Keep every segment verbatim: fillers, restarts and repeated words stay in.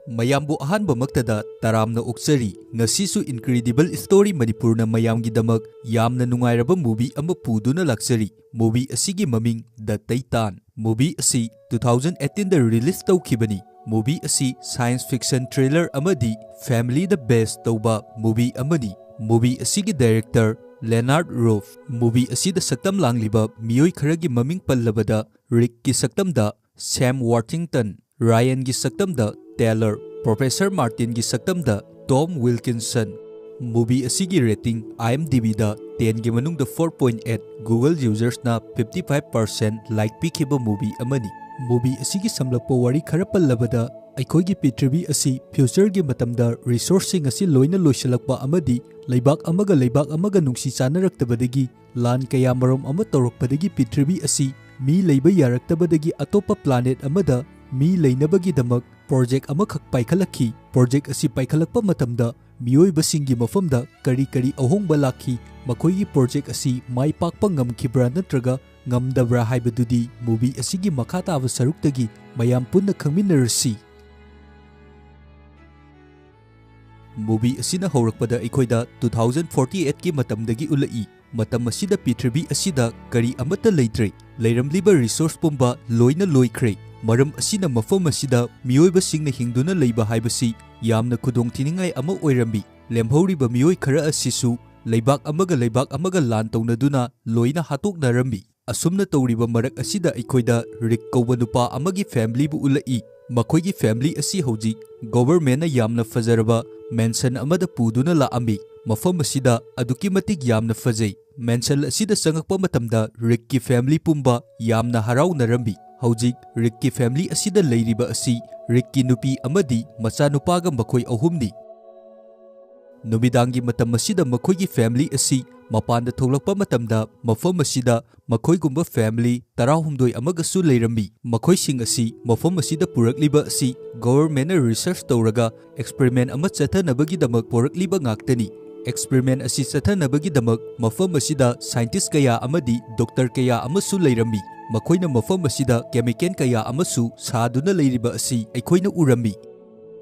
ꯃꯌꯥꯝꯕꯨ ꯑꯍꯥꯟꯕꯃꯛꯇꯗ ꯇꯔꯥꯝꯅ ꯑꯣꯛꯆꯔꯤ꯫ ꯉꯁꯤꯁꯨ Incredible Story ꯃꯅꯤꯄꯨꯔꯅ ꯃꯌꯥꯝꯒꯤꯗꯃꯛ ꯌꯥꯝꯅ ꯅꯨꯡꯉꯥꯏꯔꯕ movie ꯑꯃ ꯄꯨꯗꯨꯅ ꯂꯥꯛꯆꯔꯤ꯫ Movie ꯑꯁꯤꯒꯤ ꯃꯃꯤꯡ The Titan꯫ Movie ꯑꯁꯤ two thousand eighteen ꯗ release ꯇꯧꯈꯤꯕꯅꯤ꯫ Movie ꯑꯁꯤ science fiction thriller ꯑꯃꯗꯤ family ꯗ base ꯇꯧꯕ movie ꯑꯃꯅꯤ꯫ Movie ꯑꯁꯤꯒꯤ director Leonard Roth꯫ Movie ꯑꯁꯤꯗ ꯁꯛꯇꯝ ꯂꯥꯡꯂꯤꯕ ꯃꯤꯑꯣꯏ ꯈꯔꯒꯤ ꯃꯃꯤꯡ ꯄꯜꯂꯕꯗ, ꯔꯤꯛꯀꯤ ꯁꯛꯇꯝꯗ Sam Worthington, ꯔꯥꯌꯟꯒꯤ ꯁꯛꯇꯝꯗ ꯇꯦꯂꯔ, ꯄ꯭ꯔꯣꯐꯦꯁꯔ ꯃꯥꯔꯇꯤꯟꯒꯤ ꯁꯛꯇꯝꯗ ꯇꯣꯝ ꯋꯤꯜꯀꯤꯟꯁꯟ꯫ Movie ꯑꯁꯤꯒꯤ rating IMDb ꯗ ten ꯒꯤ ꯃꯅꯨꯡꯗ four point eight, Google users ꯅ fifty five percent like ꯄꯤꯈꯤꯕ movie ꯑꯃꯅꯤ꯫ Movie ꯑꯁꯤꯒꯤ ꯁꯝꯂꯞꯄ ꯋꯥꯔꯤ ꯈꯔ ꯄꯜꯂꯕꯗ, ꯑꯩꯈꯣꯏꯒꯤ ꯄ꯭ꯔꯤꯊꯤꯕꯤ ꯑꯁꯤ future ꯒꯤ ꯃꯇꯝꯗ resource ꯁꯤꯡ ꯑꯁꯤ ꯂꯣꯏꯅ ꯂꯣꯏꯁꯤꯜꯂꯛꯄ ꯑꯃꯗꯤ ꯂꯩꯕꯥꯛ ꯑꯃꯒ ꯂꯩꯕꯥꯛ ꯑꯃꯒ ꯅꯨꯡꯁꯤ ꯆꯥꯟꯅꯔꯛꯇꯕꯗꯒꯤ ꯂꯥꯟ ꯀꯌꯥ ꯃꯔꯨꯝ ꯑꯃ ꯇꯧꯔꯛꯄꯗꯒꯤ ꯄ꯭ꯔꯤꯊꯤꯕꯤ ꯑꯁꯤ ꯃꯤ ꯂꯩꯕ ꯌꯥꯔꯛꯇꯕꯗꯒꯤ ꯑꯇꯣꯞꯄ planet ꯑꯃꯗ ꯃꯤ ꯂꯩꯅꯕꯒꯤꯗꯃꯛ project ꯑꯃꯈꯛ ꯄꯥꯏꯈꯠꯂꯛꯈꯤ꯫ Project ꯑꯁꯤ ꯄꯥꯏꯈꯠꯂꯛꯄ ꯃꯇꯝꯗ ꯃꯤꯑꯣꯏꯕꯁꯤꯡꯒꯤ ꯃꯐꯝꯗ ꯀꯔꯤ ꯀꯔꯤ ꯑꯍꯣꯡꯕ ꯂꯥꯛꯈꯤ, ꯃꯈꯣꯏꯒꯤ project ꯑꯁꯤ ꯃꯥꯏ ꯄꯥꯛꯄ ꯉꯝꯈꯤꯕ꯭ꯔꯥ ꯅꯠꯇ꯭ꯔꯒ ꯉꯝꯗꯕ꯭ꯔꯥ ꯍꯥꯏꯕꯗꯨꯗꯤ movie ꯑꯁꯤꯒꯤ ꯃꯈꯥ ꯇꯥꯕ ꯁꯔꯨꯛꯇꯒꯤ ꯃꯌꯥꯝ ꯄꯨꯟꯅ ꯈꯪꯃꯤꯟꯅꯔꯁꯤ꯫ Movie ꯑꯁꯤꯅ ꯍꯧꯔꯛꯄꯗ ꯑꯩꯈꯣꯏꯗ two thousand forty eight ꯀꯤ ꯃꯇꯝꯗꯒꯤ ꯎꯠꯂꯛꯏ꯫ ꯃꯇꯝ ꯑꯁꯤꯗ ꯄ꯭ꯔꯤꯊꯤꯕꯤ ꯑꯁꯤꯗ ꯀꯔꯤ ꯑꯃꯠꯇ ꯂꯩꯇ꯭ꯔꯦ꯫ ꯂꯩꯔꯝꯂꯤꯕ resource ꯄꯨꯝꯕ ꯂꯣꯏꯅ ꯂꯣꯏꯈ꯭ꯔꯦ꯫ ꯃꯔꯝ ꯑꯁꯤꯅ ꯃꯐꯝ ꯑꯁꯤꯗ ꯃꯤꯑꯣꯏꯕꯁꯤꯡꯅ ꯍꯤꯡꯗꯨꯅ ꯂꯩꯕ ꯍꯥꯏꯕꯁꯤ ꯌꯥꯝꯅ ꯈꯨꯗꯣꯡꯊꯤꯅꯤꯡꯉꯥꯏ ꯑꯃ ꯑꯣꯏꯔꯝꯃꯤ꯫ ꯂꯦꯝꯍꯧꯔꯤꯕ ꯃꯤꯑꯣꯏ ꯈꯔ ꯑꯁꯤꯁꯨ ꯂꯩꯕꯥꯛ ꯑꯃꯒ ꯂꯩꯕꯥꯛ ꯑꯃꯒ ꯂꯥꯟ ꯇꯧꯅꯗꯨꯅ ꯂꯣꯏꯅ ꯍꯥꯠꯇꯣꯛꯅꯔꯝꯃꯤ꯫ ꯑꯁꯨꯝꯅ ꯇꯧꯔꯤꯕ ꯃꯔꯛ ꯑꯁꯤꯗ ꯑꯩꯈꯣꯏꯗ ꯔꯤꯛ ꯀꯧꯕ ꯅꯨꯄꯥ ꯑꯃꯒꯤ family ꯕꯨ ꯎꯠꯂꯛꯏ꯫ ꯃꯈꯣꯏꯒꯤ family ꯑꯁꯤ ꯍꯧꯖꯤꯛ government ꯅ ꯌꯥꯝꯅ ꯐꯖꯔꯕ mansion ꯑꯃꯗ ꯄꯨꯗꯨꯅ ꯂꯥꯛꯑꯝꯃꯤ꯫ ꯃꯐꯝ ꯑꯁꯤꯗ ꯑꯗꯨꯛꯀꯤ ꯃꯇꯤꯛ ꯌꯥꯝꯅ ꯐꯖꯩ꯫ Mansion ꯑꯁꯤꯗ ꯆꯪꯉꯛꯄ ꯃꯇꯝꯗ ꯔꯤꯛꯀꯤ family ꯄꯨꯝꯕ ꯌꯥꯝꯅ ꯍꯔꯥꯎꯅꯔꯝꯃꯤ꯫ ꯍꯧꯖꯤꯛ ꯔꯤꯛꯀꯤ family ꯑꯁꯤꯗ ꯂꯩꯔꯤꯕ ꯑꯁꯤ ꯔꯤꯛꯀꯤ ꯅꯨꯄꯤ ꯑꯃꯗꯤ ꯃꯆꯥꯅꯨꯄꯥꯒ ꯃꯈꯣꯏ ꯑꯍꯨꯝꯅꯤ꯫ ꯅꯨꯃꯤꯗꯥꯡꯒꯤ ꯃꯇꯝ ꯑꯁꯤꯗ ꯃꯈꯣꯏꯒꯤ family ꯑꯁꯤ ꯃꯄꯥꯟꯗ ꯊꯣꯛꯂꯛꯄ ꯃꯇꯝꯗ, ꯃꯐꯝ ꯑꯁꯤꯗ ꯃꯈꯣꯏꯒꯨꯝꯕ family ꯇꯔꯥꯍꯨꯝꯗꯣꯏ ꯑꯃꯒꯁꯨ ꯂꯩꯔꯝꯃꯤ꯫ ꯃꯈꯣꯏꯁꯤꯡ ꯑꯁꯤ ꯃꯐꯝ ꯑꯁꯤꯗ ꯄꯨꯔꯛꯂꯤꯕ ꯑꯁꯤ government ꯅ research ꯇꯧꯔꯒ experiment ꯑꯃ ꯆꯠꯊꯅꯕꯒꯤꯗꯃꯛ ꯄꯨꯔꯛꯂꯤꯕ ꯉꯥꯛꯇꯅꯤ꯫ Experiment ꯑꯁꯤ ꯆꯠꯊꯅꯕꯒꯤꯗꯃꯛ ꯃꯐꯝ ꯑꯁꯤꯗ scientist ꯀꯌꯥ ꯑꯃꯗꯤ doctor ꯀꯌꯥ ꯑꯃꯁꯨ ꯂꯩꯔꯝꯃꯤ꯫ ꯃꯈꯣꯏꯅ ꯃꯐꯝ ꯑꯁꯤꯗ chemical ꯀꯌꯥ ꯑꯃꯁꯨ ꯁꯥꯗꯨꯅ ꯂꯩꯔꯤꯕ ꯑꯁꯤ ꯑꯩꯈꯣꯏꯅ ꯎꯔꯝꯃꯤ꯫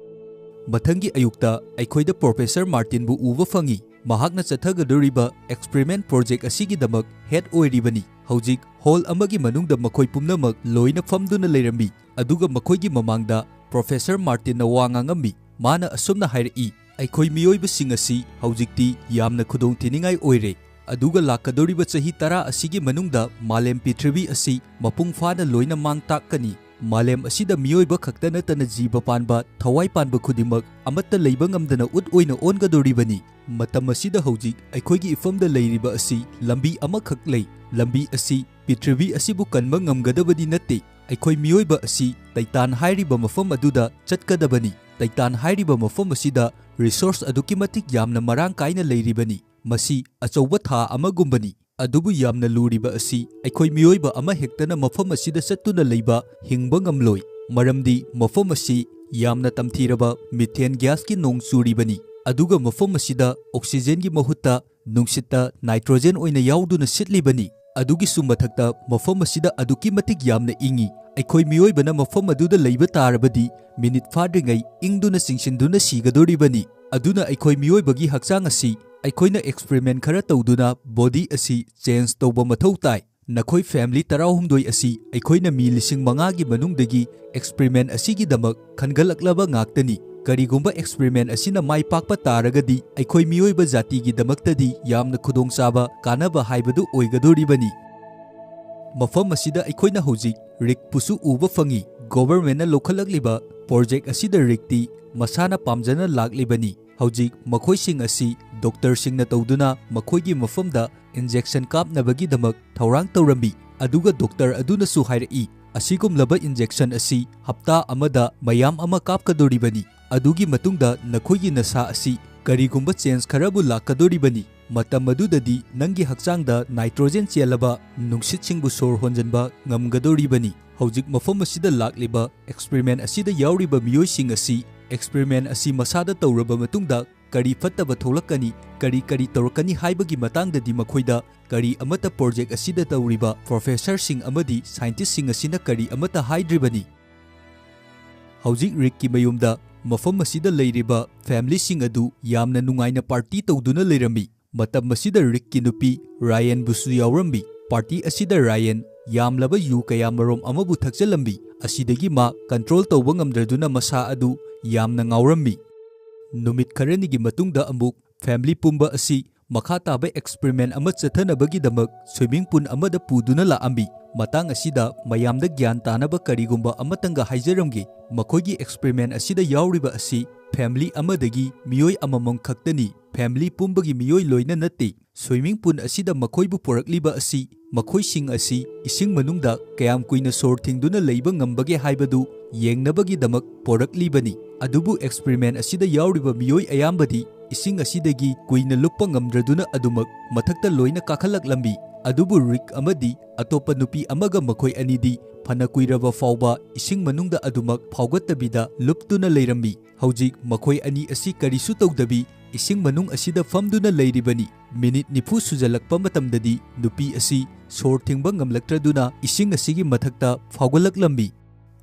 ꯃꯊꯪꯒꯤ ꯑꯌꯨꯛꯇ ꯑꯩꯈꯣꯏꯗ ꯄ꯭ꯔꯣꯐꯦꯁꯔ ꯃꯥꯔꯇꯤꯟꯕꯨ ꯎꯕ ꯐꯪꯏ꯫ ꯃꯍꯥꯛꯅ ꯆꯠꯊꯒꯗꯧꯔꯤꯕ experiment project ꯑꯁꯤꯒꯤꯗꯃꯛ head ꯑꯣꯏꯔꯤꯕꯅꯤ꯫ ꯍꯧꯖꯤꯛ hall ꯑꯃꯒꯤ ꯃꯅꯨꯡꯗ ꯃꯈꯣꯏ ꯄꯨꯝꯅꯃꯛ ꯂꯣꯏꯅ ꯐꯝꯗꯨꯅ ꯂꯩꯔꯝꯃꯤ, ꯑꯗꯨꯒ ꯃꯈꯣꯏꯒꯤ ꯃꯃꯥꯡꯗ ꯄ꯭ꯔꯣꯐꯦꯁꯔ ꯃꯥꯔꯇꯤꯟꯅ ꯋꯥ ꯉꯥꯡꯉꯝꯃꯤ꯫ ꯃꯥꯅ ꯑꯁꯨꯝꯅ ꯍꯥꯏꯔꯛꯏ, "ꯑꯩꯈꯣꯏ ꯃꯤꯑꯣꯏꯕꯁꯤꯡ ꯑꯁꯤ ꯍꯧꯖꯤꯛꯇꯤ ꯌꯥꯝꯅ ꯈꯨꯗꯣꯡꯊꯤꯅꯤꯡꯉꯥꯏ ꯑꯣꯏꯔꯦ, ꯑꯗꯨꯒ ꯂꯥꯛꯀꯗꯧꯔꯤꯕ ꯆꯍꯤ ꯇꯔꯥ ꯑꯁꯤꯒꯤ ꯃꯅꯨꯡꯗ ꯃꯥꯂꯦꯝ ꯄ꯭ꯔꯤꯊꯤꯕꯤ ꯑꯁꯤ ꯃꯄꯨꯡ ꯐꯥꯅ ꯂꯣꯏꯅ ꯃꯥꯡ ꯇꯥꯛꯀꯅꯤ꯫ ꯃꯥꯂꯦꯝ ꯑꯁꯤꯗ ꯃꯤꯑꯣꯏꯕ ꯈꯛꯇ ꯅꯠꯇꯅ ꯖꯤꯕ ꯄꯥꯟꯕ, ꯊꯋꯥꯏ ꯄꯥꯟꯕ ꯈꯨꯗꯤꯡꯃꯛ ꯑꯃꯠꯇ ꯂꯩꯕ ꯉꯝꯗꯅ ꯎꯠ ꯑꯣꯏꯅ ꯑꯣꯟꯒꯗꯧꯔꯤꯕꯅꯤ꯫ ꯃꯇꯝ ꯑꯁꯤꯗ ꯍꯧꯖꯤꯛ ꯑꯩꯈꯣꯏꯒꯤ ꯏꯐꯝꯗ ꯂꯩꯔꯤꯕ ꯑꯁꯤ ꯂꯝꯕꯤ ꯑꯃꯈꯛ ꯂꯩ꯫ ꯂꯝꯕꯤ ꯑꯁꯤ ꯄ꯭ꯔꯤꯊꯤꯕꯤ ꯑꯁꯤꯕꯨ ꯀꯟꯕ ꯉꯝꯒꯗꯕꯗꯤ ꯅꯠꯇꯦ꯫ ꯑꯩꯈꯣꯏ ꯃꯤꯑꯣꯏꯕ ꯑꯁꯤ ꯇꯩꯇꯥꯟ ꯍꯥꯏꯔꯤꯕ ꯃꯐꯝ ꯑꯗꯨꯗ ꯆꯠꯀꯗꯕꯅꯤ꯫ ꯇꯩꯇꯥꯟ ꯍꯥꯏꯔꯤꯕ ꯃꯐꯝ ꯑꯁꯤꯗ resource ꯑꯗꯨꯛꯀꯤ ꯃꯇꯤꯛ ꯌꯥꯝꯅ ꯃꯔꯥꯡ ꯀꯥꯏꯅ ꯂꯩꯔꯤꯕꯅꯤ꯫ ꯃꯁꯤ ꯑꯆꯧꯕ ꯊꯥ ꯑꯃꯒꯨꯝꯕꯅꯤ, ꯑꯗꯨꯕꯨ ꯌꯥꯝꯅ ꯂꯨꯔꯤꯕ ꯑꯁꯤ ꯑꯩꯈꯣꯏ ꯃꯤꯑꯣꯏꯕ ꯑꯃꯍꯦꯛꯇꯅ ꯃꯐꯝ ꯑꯁꯤꯗ ꯆꯠꯇꯨꯅ ꯂꯩꯕ ꯍꯤꯡꯕ ꯉꯝꯂꯣꯏ, ꯃꯔꯝꯗꯤ ꯃꯐꯝ ꯑꯁꯤ ꯌꯥꯝꯅ ꯇꯝꯊꯤꯔꯕ methane gasꯀꯤ ꯅꯣꯡ ꯆꯨꯔꯤꯕꯅꯤ, ꯑꯗꯨꯒ ꯃꯐꯝ ꯑꯁꯤꯗ oxygenꯒꯤ ꯃꯍꯨꯠꯇ ꯅꯨꯡꯁꯤꯠꯇ nitrogen ꯑꯣꯏꯅ ꯌꯥꯎꯗꯨꯅ ꯁꯤꯠꯂꯤꯕꯅꯤ꯫ ꯑꯗꯨꯒꯤꯁꯨ ꯃꯊꯛꯇ ꯃꯐꯝ ꯑꯁꯤꯗ ꯑꯗꯨꯛꯀꯤ ꯃꯇꯤꯛ ꯌꯥꯝꯅ ꯏꯪꯏ꯫ ꯑꯩꯈꯣꯏ ꯃꯤꯑꯣꯏꯕꯅ ꯃꯐꯝ ꯑꯗꯨꯗ ꯂꯩꯕ ꯇꯥꯔꯕꯗꯤ ꯃꯤꯅꯤꯠ ꯐꯥꯗ꯭ꯔꯤꯉꯩ ꯏꯪꯗꯨꯅ ꯆꯤꯡꯁꯤꯟꯗꯨꯅ ꯁꯤꯒꯗꯧꯔꯤꯕꯅꯤ꯫ ꯑꯗꯨꯅ ꯑꯩꯈꯣꯏ ꯃꯤꯑꯣꯏꯕꯒꯤ ꯍꯛꯆꯥꯡ ꯑꯁꯤ ꯑꯩꯈꯣꯏꯅ experiment ꯈꯔ ꯇꯧꯗꯨꯅ body ꯑꯁꯤ change ꯇꯧꯕ ꯃꯊꯧ ꯇꯥꯏ꯫ ꯅꯈꯣꯏ family ꯇꯔꯥꯍꯨꯝꯗꯣꯏ ꯑꯁꯤ ꯑꯩꯈꯣꯏꯅ ꯃꯤ ꯂꯤꯁꯤꯡ ꯃꯉꯥꯒꯤ ꯃꯅꯨꯡꯗꯒꯤ experiment ꯑꯁꯤꯒꯤꯗꯃꯛ ꯈꯟꯒꯠꯂꯛꯂꯕ ꯉꯥꯛꯇꯅꯤ꯫ ꯀꯔꯤꯒꯨꯝꯕ experiment ꯑꯁꯤꯅ ꯃꯥꯏ ꯄꯥꯛꯄ ꯇꯥꯔꯒꯗꯤ ꯑꯩꯈꯣꯏ ꯃꯤꯑꯣꯏꯕ ꯖꯥꯇꯤꯒꯤꯗꯃꯛꯇꯗꯤ ꯌꯥꯝꯅ ꯈꯨꯗꯣꯡꯆꯥꯕ, ꯀꯥꯟꯅꯕ ꯍꯥꯏꯕꯗꯨ ꯑꯣꯏꯒꯗꯧꯔꯤꯕꯅꯤ꯫ ꯃꯐꯝ ꯑꯁꯤꯗ ꯑꯩꯈꯣꯏꯅ ꯍꯧꯖꯤꯛ ꯔꯤꯛꯄꯨꯁꯨ ꯎꯕ ꯐꯪꯏ꯫ Governmentꯅ ꯂꯧꯈꯠꯂꯛꯂꯤꯕ project ꯑꯁꯤꯗ ꯔꯤꯛꯇꯤ ꯃꯁꯥꯅ ꯄꯥꯝꯖꯅ ꯂꯥꯛꯂꯤꯕꯅꯤ꯫ ꯍꯧꯖꯤꯛ ꯃꯈꯣꯏꯁꯤꯡ ꯑꯁꯤ doctorꯁꯤꯡꯅ ꯇꯧꯗꯨꯅ ꯃꯈꯣꯏꯒꯤ ꯃꯐꯝꯗ injection ꯀꯥꯞꯅꯕꯒꯤꯗꯃꯛ ꯊꯧꯔꯥꯡ ꯇꯧꯔꯝꯃꯤ, ꯑꯗꯨꯒ doctor ꯑꯗꯨꯅꯁꯨ ꯍꯥꯏꯔꯛꯏ, "ꯑꯁꯤꯒꯨꯝꯂꯕ injection ꯑꯁꯤ ꯍꯞꯇꯥ ꯑꯃꯗ ꯃꯌꯥꯝ ꯑꯃ ꯀꯥꯞꯀꯗꯧꯔꯤꯕꯅꯤ꯫ ꯑꯗꯨꯒꯤ ꯃꯇꯨꯡꯗ ꯅꯈꯣꯏꯒꯤ ꯅꯁꯥ ꯑꯁꯤ ꯀꯔꯤꯒꯨꯝꯕ change ꯈꯔꯕꯨ ꯂꯥꯛꯀꯗꯧꯔꯤꯕꯅꯤ꯫ ꯃꯇꯝ ꯑꯗꯨꯗꯗꯤ ꯅꯪꯒꯤ ꯍꯛꯆꯥꯡꯗ nitrogen ꯆꯦꯜꯂꯕ ꯅꯨꯡꯁꯤꯠꯁꯤꯡꯕꯨ ꯁꯣꯔ ꯍꯣꯟꯖꯟꯕ ꯉꯝꯒꯗꯧꯔꯤꯕꯅꯤ꯫" ꯍꯧꯖꯤꯛ ꯃꯐꯝ ꯑꯁꯤꯗ ꯂꯥꯛꯂꯤꯕ experiment ꯑꯁꯤꯗ ꯌꯥꯎꯔꯤꯕ ꯃꯤꯑꯣꯏꯁꯤꯡ ꯑꯁꯤ experiment ꯑꯁꯤ ꯃꯁꯥꯗ ꯇꯧꯔꯕ ꯃꯇꯨꯡꯗ ꯀꯔꯤ ꯐꯠꯇꯕ ꯊꯣꯛꯂꯛꯀꯅꯤ, ꯀꯔꯤ ꯀꯔꯤ ꯇꯧꯔꯛꯀꯅꯤ ꯍꯥꯏꯕꯒꯤ ꯃꯇꯥꯡꯗꯗꯤ ꯃꯈꯣꯏꯗ ꯀꯔꯤ ꯑꯃꯠꯇ project ꯑꯁꯤꯗ ꯇꯧꯔꯤꯕ professorꯁꯤꯡ ꯑꯃꯗꯤ scientistꯁꯤꯡ ꯑꯁꯤꯅ ꯀꯔꯤ ꯑꯃꯠꯇ ꯍꯥꯏꯗ꯭ꯔꯤꯕꯅꯤ꯫ ꯍꯧꯖꯤꯛ ꯔꯤꯛꯀꯤ ꯃꯌꯨꯝꯗ ꯃꯐꯝ ꯑꯁꯤꯗ ꯂꯩꯔꯤꯕ ꯐꯦꯃꯤꯂꯤꯁꯤꯡ ꯑꯗꯨ ꯌꯥꯝꯅ ꯅꯨꯡꯉꯥꯏꯅ ꯄꯥꯔꯇꯤ ꯇꯧꯗꯨꯅ ꯂꯩꯔꯝꯃꯤ꯫ ꯃꯇꯝ ꯑꯁꯤꯗ ꯔꯤꯛꯀꯤ ꯅꯨꯄꯤ ꯔꯥꯌꯟꯕꯨꯁꯨ ꯌꯥꯎꯔꯝꯃꯤ꯫ ꯄꯥꯔꯇꯤ ꯑꯁꯤꯗ ꯔꯥꯌꯟ ꯌꯥꯝꯂꯕ ꯌꯨ ꯀꯌꯥꯃꯔꯣꯝ ꯑꯃꯕꯨ ꯊꯛꯆꯜꯂꯝꯃꯤ꯫ ꯑꯁꯤꯗꯒꯤ ꯃꯥ ꯀꯟꯇ꯭ꯔꯣꯜ ꯇꯧꯕ ꯉꯝꯗ꯭ꯔꯗꯨꯅ ꯃꯁꯥ ꯑꯗꯨ ꯌꯥꯝꯅ ꯉꯥꯎꯔꯝꯃꯤ꯫ ꯅꯨꯃꯤꯠ ꯈꯔꯅꯤꯒꯤ ꯃꯇꯨꯡꯗ ꯑꯃꯨꯛ ꯐꯦꯃꯤꯂꯤ ꯄꯨꯝꯕ ꯑꯁꯤ ꯃꯈꯥ ꯇꯥꯕ ꯑꯦꯛꯁꯄꯔꯤꯃꯦꯟ ꯑꯃ ꯆꯠꯊꯅꯕꯒꯤꯗꯃꯛ ꯁ꯭ꯋꯤꯃꯤꯡ ꯄꯨꯜ ꯑꯃꯗ ꯄꯨꯗꯨꯅ ꯂꯥꯛꯑꯝꯃꯤ꯫ ꯃꯇꯥꯡ ꯑꯁꯤꯗ ꯃꯌꯥꯝꯗ ꯒ꯭ꯌꯥꯟ ꯇꯥꯅꯕ ꯀꯔꯤꯒꯨꯝꯕ ꯑꯃꯇꯪꯒ ꯍꯥꯏꯖꯔꯝꯒꯦ꯫ ꯃꯈꯣꯏꯒꯤ ꯑꯦꯛꯁꯄꯔꯤꯃꯦꯟ ꯑꯁꯤꯗ ꯌꯥꯎꯔꯤꯕ ꯑꯁꯤ ꯐꯦꯃꯤꯂꯤ ꯑꯃꯗꯒꯤ ꯃꯤꯑꯣꯏ ꯑꯃꯃꯝ ꯈꯛꯇꯅꯤ꯫ ꯐꯦꯃꯤꯂꯤ ꯄꯨꯝꯕꯒꯤ ꯃꯤꯑꯣꯏ ꯂꯣꯏꯅ ꯅꯠꯇꯦ꯫ ꯁ꯭ꯋꯤꯃꯤꯡ ꯄꯨꯜ ꯑꯁꯤꯗ ꯃꯈꯣꯏꯕꯨ ꯄꯨꯔꯛꯂꯤꯕ ꯑꯁꯤ ꯃꯈꯣꯏꯁꯤꯡ ꯑꯁꯤ ꯏꯁꯤꯡ ꯃꯅꯨꯡꯗ ꯀꯌꯥꯝ ꯀꯨꯏꯅ ꯁꯣꯔ ꯊꯤꯡꯗꯨꯅ ꯂꯩꯕ ꯉꯝꯕꯒꯦ ꯍꯥꯏꯕꯗꯨ ꯌꯦꯡꯅꯕꯒꯤꯗꯃꯛ ꯄꯣꯔꯛꯂꯤꯕꯅꯤ꯫ ꯑꯗꯨꯕꯨ ꯑꯦꯛꯁꯄꯔꯤꯃꯦꯟ ꯑꯁꯤꯗ ꯌꯥꯎꯔꯤꯕ ꯃꯤꯑꯣꯏ ꯑꯌꯥꯝꯕꯗꯤ ꯏꯁꯤꯡ ꯑꯁꯤꯗꯒꯤ ꯀꯨꯏꯅ ꯂꯨꯞꯄ ꯉꯝꯗ꯭ꯔꯗꯨꯅ ꯑꯗꯨꯃꯛ ꯃꯊꯛꯇ ꯂꯣꯏꯅ ꯀꯥꯈꯠꯂꯛꯂꯝꯃꯤ꯫ ꯑꯗꯨꯕꯨ ꯔꯤꯛ ꯑꯃꯗꯤ ꯑꯇꯣꯞꯄ ꯅꯨꯄꯤ ꯑꯃꯒ ꯃꯈꯣꯏ ꯑꯅꯤꯗꯤ ꯐꯅ ꯀꯨꯏꯔꯕ ꯐꯥꯎꯕ ꯏꯁꯤꯡ ꯃꯅꯨꯡꯗ ꯑꯗꯨꯃꯛ ꯐꯥꯎꯒꯠꯇꯕꯤꯗ ꯂꯨꯞꯇꯨꯅ ꯂꯩꯔꯝꯃꯤ꯫ ꯍꯧꯖꯤꯛ ꯃꯈꯣꯏ ꯑꯅꯤ ꯑꯁꯤ ꯀꯔꯤꯁꯨ ꯇꯧꯗꯕꯤ ꯏꯁꯤꯡ ꯃꯅꯨꯡ ꯑꯁꯤꯗ ꯐꯝꯗꯨꯅ ꯂꯩꯔꯤꯕꯅꯤ꯫ ꯃꯤꯅꯤꯠ ꯅꯤꯐꯨ ꯁꯨꯖꯜꯂꯛꯄ ꯃꯇꯝꯗꯗꯤ ꯅꯨꯄꯤ ꯑꯁꯤ ꯁꯣꯔ ꯊꯤꯡꯕ ꯉꯝꯂꯛꯇ꯭ꯔꯗꯨꯅ ꯏꯁꯤꯡ ꯑꯁꯤꯒꯤ ꯃꯊꯛꯇ ꯐꯥꯎꯒꯠꯂꯛꯂꯝꯃꯤ꯫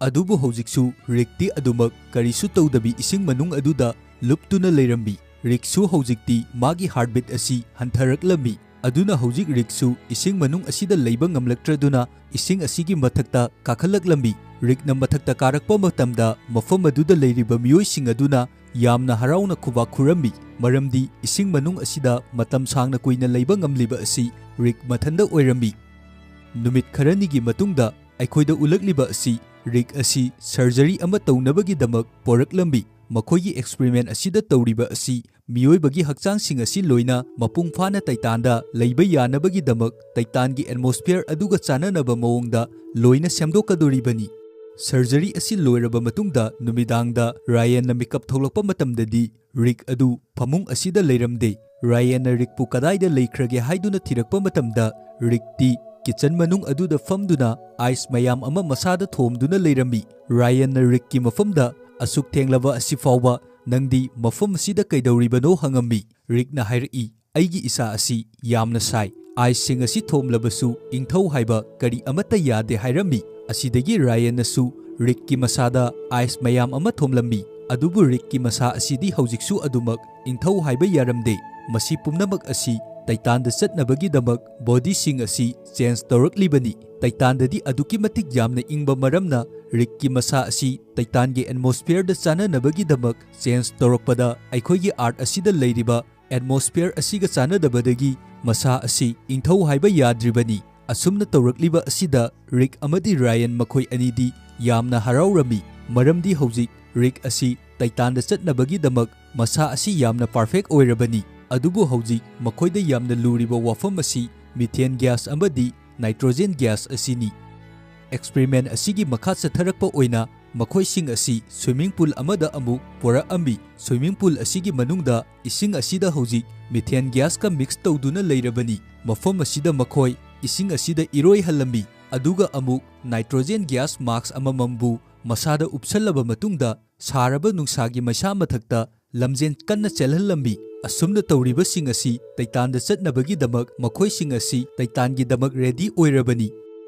ꯑꯗꯨꯕꯨ ꯍꯧꯖꯤꯛꯁꯨ ꯔꯤꯛꯇꯤ ꯑꯗꯨꯃꯛ ꯀꯔꯤꯁꯨ ꯇꯧꯗꯕꯤ ꯏꯁꯤꯡ ꯃꯅꯨꯡ ꯑꯗꯨꯗ ꯂꯨꯞꯇꯨꯅ ꯂꯩꯔꯝꯃꯤ꯫ ꯔꯤꯛꯁꯨ ꯍꯧꯖꯤꯛꯇꯤ ꯃꯥꯒꯤ ꯍꯥꯔꯠꯕꯤꯠ ꯑꯁꯤ ꯍꯟꯊꯔꯛꯂꯝꯃꯤ꯫ ꯑꯗꯨꯅ ꯍꯧꯖꯤꯛ ꯔꯤꯛꯁꯨ ꯏꯁꯤꯡ ꯃꯅꯨꯡ ꯑꯁꯤꯗ ꯂꯩꯕ ꯉꯝꯂꯛꯇ꯭ꯔꯗꯨꯅ ꯏꯁꯤꯡ ꯑꯁꯤꯒꯤ ꯃꯊꯛꯇ ꯀꯥꯈꯠꯂꯛꯂꯝꯃꯤ꯫ ꯔꯤꯛꯅ ꯃꯊꯛꯇ ꯀꯥꯔꯛꯄ ꯃꯇꯝꯗ ꯃꯐꯝ ꯑꯗꯨꯗ ꯂꯩꯔꯤꯕ ꯃꯤꯑꯣꯏꯁꯤꯡ ꯑꯗꯨꯅ ꯌꯥꯝꯅ ꯍꯔꯥꯎꯅ ꯈꯨꯕꯥꯛ ꯈꯨꯔꯝꯃꯤ, ꯃꯔꯝꯗꯤ ꯏꯁꯤꯡ ꯃꯅꯨꯡ ꯑꯁꯤꯗ ꯃꯇꯝ ꯁꯥꯡꯅ ꯀꯨꯏꯅ ꯂꯩꯕ ꯉꯝꯂꯤꯕ ꯑꯁꯤ ꯔꯤꯛ ꯃꯊꯟꯗ ꯑꯣꯏꯔꯝꯃꯤ꯫ ꯅꯨꯃꯤꯠ ꯈꯔꯅꯤꯒꯤ ꯃꯇꯨꯡꯗ ꯑꯩꯈꯣꯏꯗ ꯎꯠꯂꯛꯂꯤꯕ ꯑꯁꯤ ꯔꯤꯛ ꯑꯁꯤ ꯁꯔꯖꯔꯤ ꯑꯃ ꯇꯧꯅꯕꯒꯤꯗꯃꯛ ꯄꯣꯔꯛꯂꯝꯃꯤ꯫ ꯃꯈꯣꯏꯒꯤ ꯑꯦꯛꯁꯄꯔꯤꯃꯦꯟ ꯑꯁꯤꯗ ꯇꯧꯔꯤꯕ ꯑꯁꯤ ꯃꯤꯑꯣꯏꯕꯒꯤ ꯍꯛꯆꯥꯡꯁꯤꯡ ꯑꯁꯤ ꯂꯣꯏꯅ ꯃꯄꯨꯡ ꯐꯥꯅ ꯇꯥꯏꯇꯥꯟꯗ ꯂꯩꯕ ꯌꯥꯅꯕꯒꯤꯗꯃꯛ ꯇꯥꯏꯇꯥꯟꯒꯤ ꯑꯦꯠꯃꯣꯁꯐꯤꯌꯔ ꯑꯗꯨꯒ ꯆꯥꯟꯅꯅꯕ ꯃꯑꯣꯡꯗ ꯂꯣꯏꯅ ꯁꯦꯝꯗꯣꯛꯀꯗꯣꯔꯤꯕꯅꯤ꯫ ꯁꯔꯖꯔꯤ ꯑꯁꯤ ꯂꯣꯏꯔꯕ ꯃꯇꯨꯡꯗ ꯅꯨꯃꯤꯗꯥꯡꯗ ꯔꯥꯌꯟꯅ ꯃꯤꯀꯞ ꯊꯣꯛꯂꯛꯄ ꯃꯇꯝꯗꯗꯤ ꯔꯤꯛ ꯑꯗꯨ ꯐꯃꯨꯡ ꯑꯁꯤꯗ ꯂꯩꯔꯝꯗꯦ꯫ ꯔꯥꯌꯟꯅ ꯔꯤꯛꯄꯨ ꯀꯗꯥꯏꯗ ꯂꯩꯈ꯭ꯔꯒꯦ ꯍꯥꯏꯗꯨꯅ ꯊꯤꯔꯛꯄ ꯃꯇꯝꯗ ꯔꯤꯛꯇꯤ ꯀꯤꯆꯟ ꯃꯅꯨꯡ ꯑꯗꯨꯗ ꯐꯝꯗꯨꯅ ꯑꯥꯏꯁ ꯃꯌꯥꯝ ꯑꯃ ꯃꯁꯥꯗ ꯊꯣꯝꯗꯨꯅ ꯂꯩꯔꯝꯃꯤ꯫ ꯔꯥꯌꯟꯅ ꯔꯤꯛꯀꯤ ꯃꯐꯝꯗ "ꯑꯁꯨꯛ ꯊꯦꯡꯂꯕ ꯑꯁꯤ ꯐꯥꯎꯕ ꯅꯪꯗꯤ ꯃꯐꯝ ꯑꯁꯤꯗ ꯀꯩꯗꯧꯔꯤꯕꯅꯣ?" ꯍꯪꯉꯝꯃꯤ꯫ ꯔꯤꯛꯅ ꯍꯥꯏꯔꯛꯏ, "ꯑꯩꯒꯤ ꯏꯁꯥ ꯑꯁꯤ ꯌꯥꯝꯅ ꯁꯥꯏ꯫ ꯑꯥꯏꯁꯁꯤꯡ ꯑꯁꯤ ꯊꯣꯝꯂꯕꯁꯨ ꯏꯪꯊꯧ ꯍꯥꯏꯕ ꯀꯔꯤ ꯑꯃꯠꯇ ꯌꯥꯗꯦ" ꯍꯥꯏꯔꯝꯃꯤ꯫ ꯑꯁꯤꯗꯒꯤ ꯔꯥꯌꯟꯅꯁꯨ ꯔꯤꯛꯀꯤ ꯃꯁꯥꯗ ꯑꯥꯏꯁ ꯃꯌꯥꯝ ꯑꯃ ꯊꯣꯝꯂꯝꯃꯤ꯫ ꯑꯗꯨꯕꯨ ꯔꯤꯛꯀꯤ ꯃꯁꯥ ꯑꯁꯤꯗꯤ ꯍꯧꯖꯤꯛꯁꯨ ꯑꯗꯨꯃꯛ ꯏꯪꯊꯧ ꯍꯥꯏꯕ ꯌꯥꯔꯝꯗꯦ꯫ ꯃꯁꯤ ꯄꯨꯝꯅꯃꯛ ꯑꯁꯤ ꯇꯥꯏꯇꯥꯟꯗ ꯆꯠꯅꯕꯒꯤꯗꯃꯛ ꯕꯣꯗꯤꯁꯤꯡ ꯑꯁꯤ ꯆꯦꯟꯖ ꯇꯧꯔꯛꯂꯤꯕꯅꯤ꯫ ꯇꯥꯏꯇꯥꯟꯗꯗꯤ ꯑꯗꯨꯛꯀꯤ ꯃꯇꯤꯛ ꯌꯥꯝꯅ ꯏꯪꯕ ꯃꯔꯝꯅ ꯔꯤꯛꯀꯤ ꯃꯁꯥ ꯑꯁꯤ ꯇꯥꯏꯇꯥꯟꯒꯤ ꯑꯦꯠꯃꯣꯁꯐꯤꯌꯔꯗ ꯆꯥꯟꯅꯅꯕꯒꯤꯗꯃꯛ ꯆꯦꯟꯖ ꯇꯧꯔꯛꯄꯗ ꯑꯩꯈꯣꯏꯒꯤ ꯑꯥꯔꯠ ꯑꯁꯤꯗ ꯂꯩꯔꯤꯕ ꯑꯦꯠꯃꯣꯁꯐꯤꯌꯔ ꯑꯁꯤꯒ ꯆꯥꯟꯅꯗꯕꯗꯒꯤ ꯃꯁꯥ ꯑꯁꯤ ꯏꯪꯊꯧ ꯍꯥꯏꯕ ꯌꯥꯗ꯭ꯔꯤꯕꯅꯤ꯫ ꯑꯁꯨꯝꯅ ꯇꯧꯔꯛꯂꯤꯕ ꯑꯁꯤꯗ ꯔꯤꯛ ꯑꯃꯗꯤ ꯔꯥꯌꯟ ꯃꯈꯣꯏ ꯑꯅꯤꯗꯤ ꯌꯥꯝꯅ ꯍꯔꯥꯎꯔꯝꯃꯤ, ꯃꯔꯝꯗꯤ ꯍꯧꯖꯤꯛ ꯔꯤꯛ ꯑꯁꯤ ꯇꯥꯏꯇꯥꯟꯗ ꯆꯠꯅꯕꯒꯤꯗꯃꯛ ꯃꯁꯥ ꯑꯁꯤ ꯌꯥꯝꯅ ꯄꯔꯐꯦꯛ ꯑꯣꯏꯔꯕꯅꯤ꯫ ꯑꯗꯨꯕꯨ ꯍꯧꯖꯤꯛ ꯃꯈꯣꯏꯗ ꯌꯥꯝꯅ ꯂꯨꯔꯤꯕ ꯋꯥꯐꯝ ꯑꯁꯤ ꯃꯤꯊꯦꯟ ꯒ꯭ꯌꯥꯁ ꯑꯃꯗꯤ ꯅꯥꯏꯇ꯭ꯔꯣꯖꯦꯟ ꯒ꯭ꯌꯥꯁ ꯑꯁꯤꯅꯤ꯫ ꯑꯦꯛꯁꯄꯔꯤꯃꯦꯟ ꯑꯁꯤꯒꯤ ꯃꯈꯥ ꯆꯠꯊꯔꯛꯄ ꯑꯣꯏꯅ ꯃꯈꯣꯏꯁꯤꯡ ꯑꯁꯤ ꯁ꯭ꯋꯤꯃꯤꯡ ꯄꯨꯜ ꯑꯃꯗ ꯑꯃꯨꯛ ꯄꯨꯔꯛꯑꯝꯃꯤ꯫ ꯁ꯭ꯋꯤꯃꯤꯡ ꯄꯨꯜ ꯑꯁꯤꯒꯤ ꯃꯅꯨꯡꯗ ꯏꯁꯤꯡ ꯑꯁꯤꯗ ꯍꯧꯖꯤꯛ ꯃꯤꯊꯦꯟ ꯒ꯭ꯌꯥꯁꯀ ꯃꯤꯛꯁ ꯇꯧꯗꯨꯅ ꯂꯩꯔꯕꯅꯤ꯫ ꯃꯐꯝ ꯑꯁꯤꯗ ꯃꯈꯣꯏ ꯏꯁꯤꯡ ꯑꯁꯤꯗ ꯏꯔꯣꯏꯍꯜꯂꯝꯃꯤ, ꯑꯗꯨꯒ ꯑꯃꯨꯛ ꯅꯥꯏꯇ꯭ꯔꯣꯖꯦꯟ ꯒ꯭ꯌꯥꯁ ꯃꯥꯛꯁ ꯑꯃꯃꯝꯕꯨ ꯃꯁꯥꯗ ꯎꯞꯁꯜꯂꯕ ꯃꯇꯨꯡꯗ ꯁꯥꯔꯕ ꯅꯨꯡꯁꯥꯒꯤ ꯃꯩꯁꯥ ꯃꯊꯛꯇ ꯂꯝꯖꯦꯟ ꯀꯟꯅ ꯆꯦꯜꯍꯜꯂꯝꯃꯤ꯫ ꯑꯁꯨꯝꯅ ꯇꯧꯔꯤꯕꯁꯤꯡ ꯑꯁꯤ ꯇꯥꯏꯇꯥꯟꯗ ꯆꯠꯅꯕꯒꯤꯗꯃꯛ ꯃꯈꯣꯏꯁꯤꯡ ꯑꯁꯤ ꯇꯥꯏꯇꯥꯟꯒꯤꯗꯃꯛ ꯔꯦꯗꯤ ꯑꯣꯏꯔꯕꯅꯤ꯫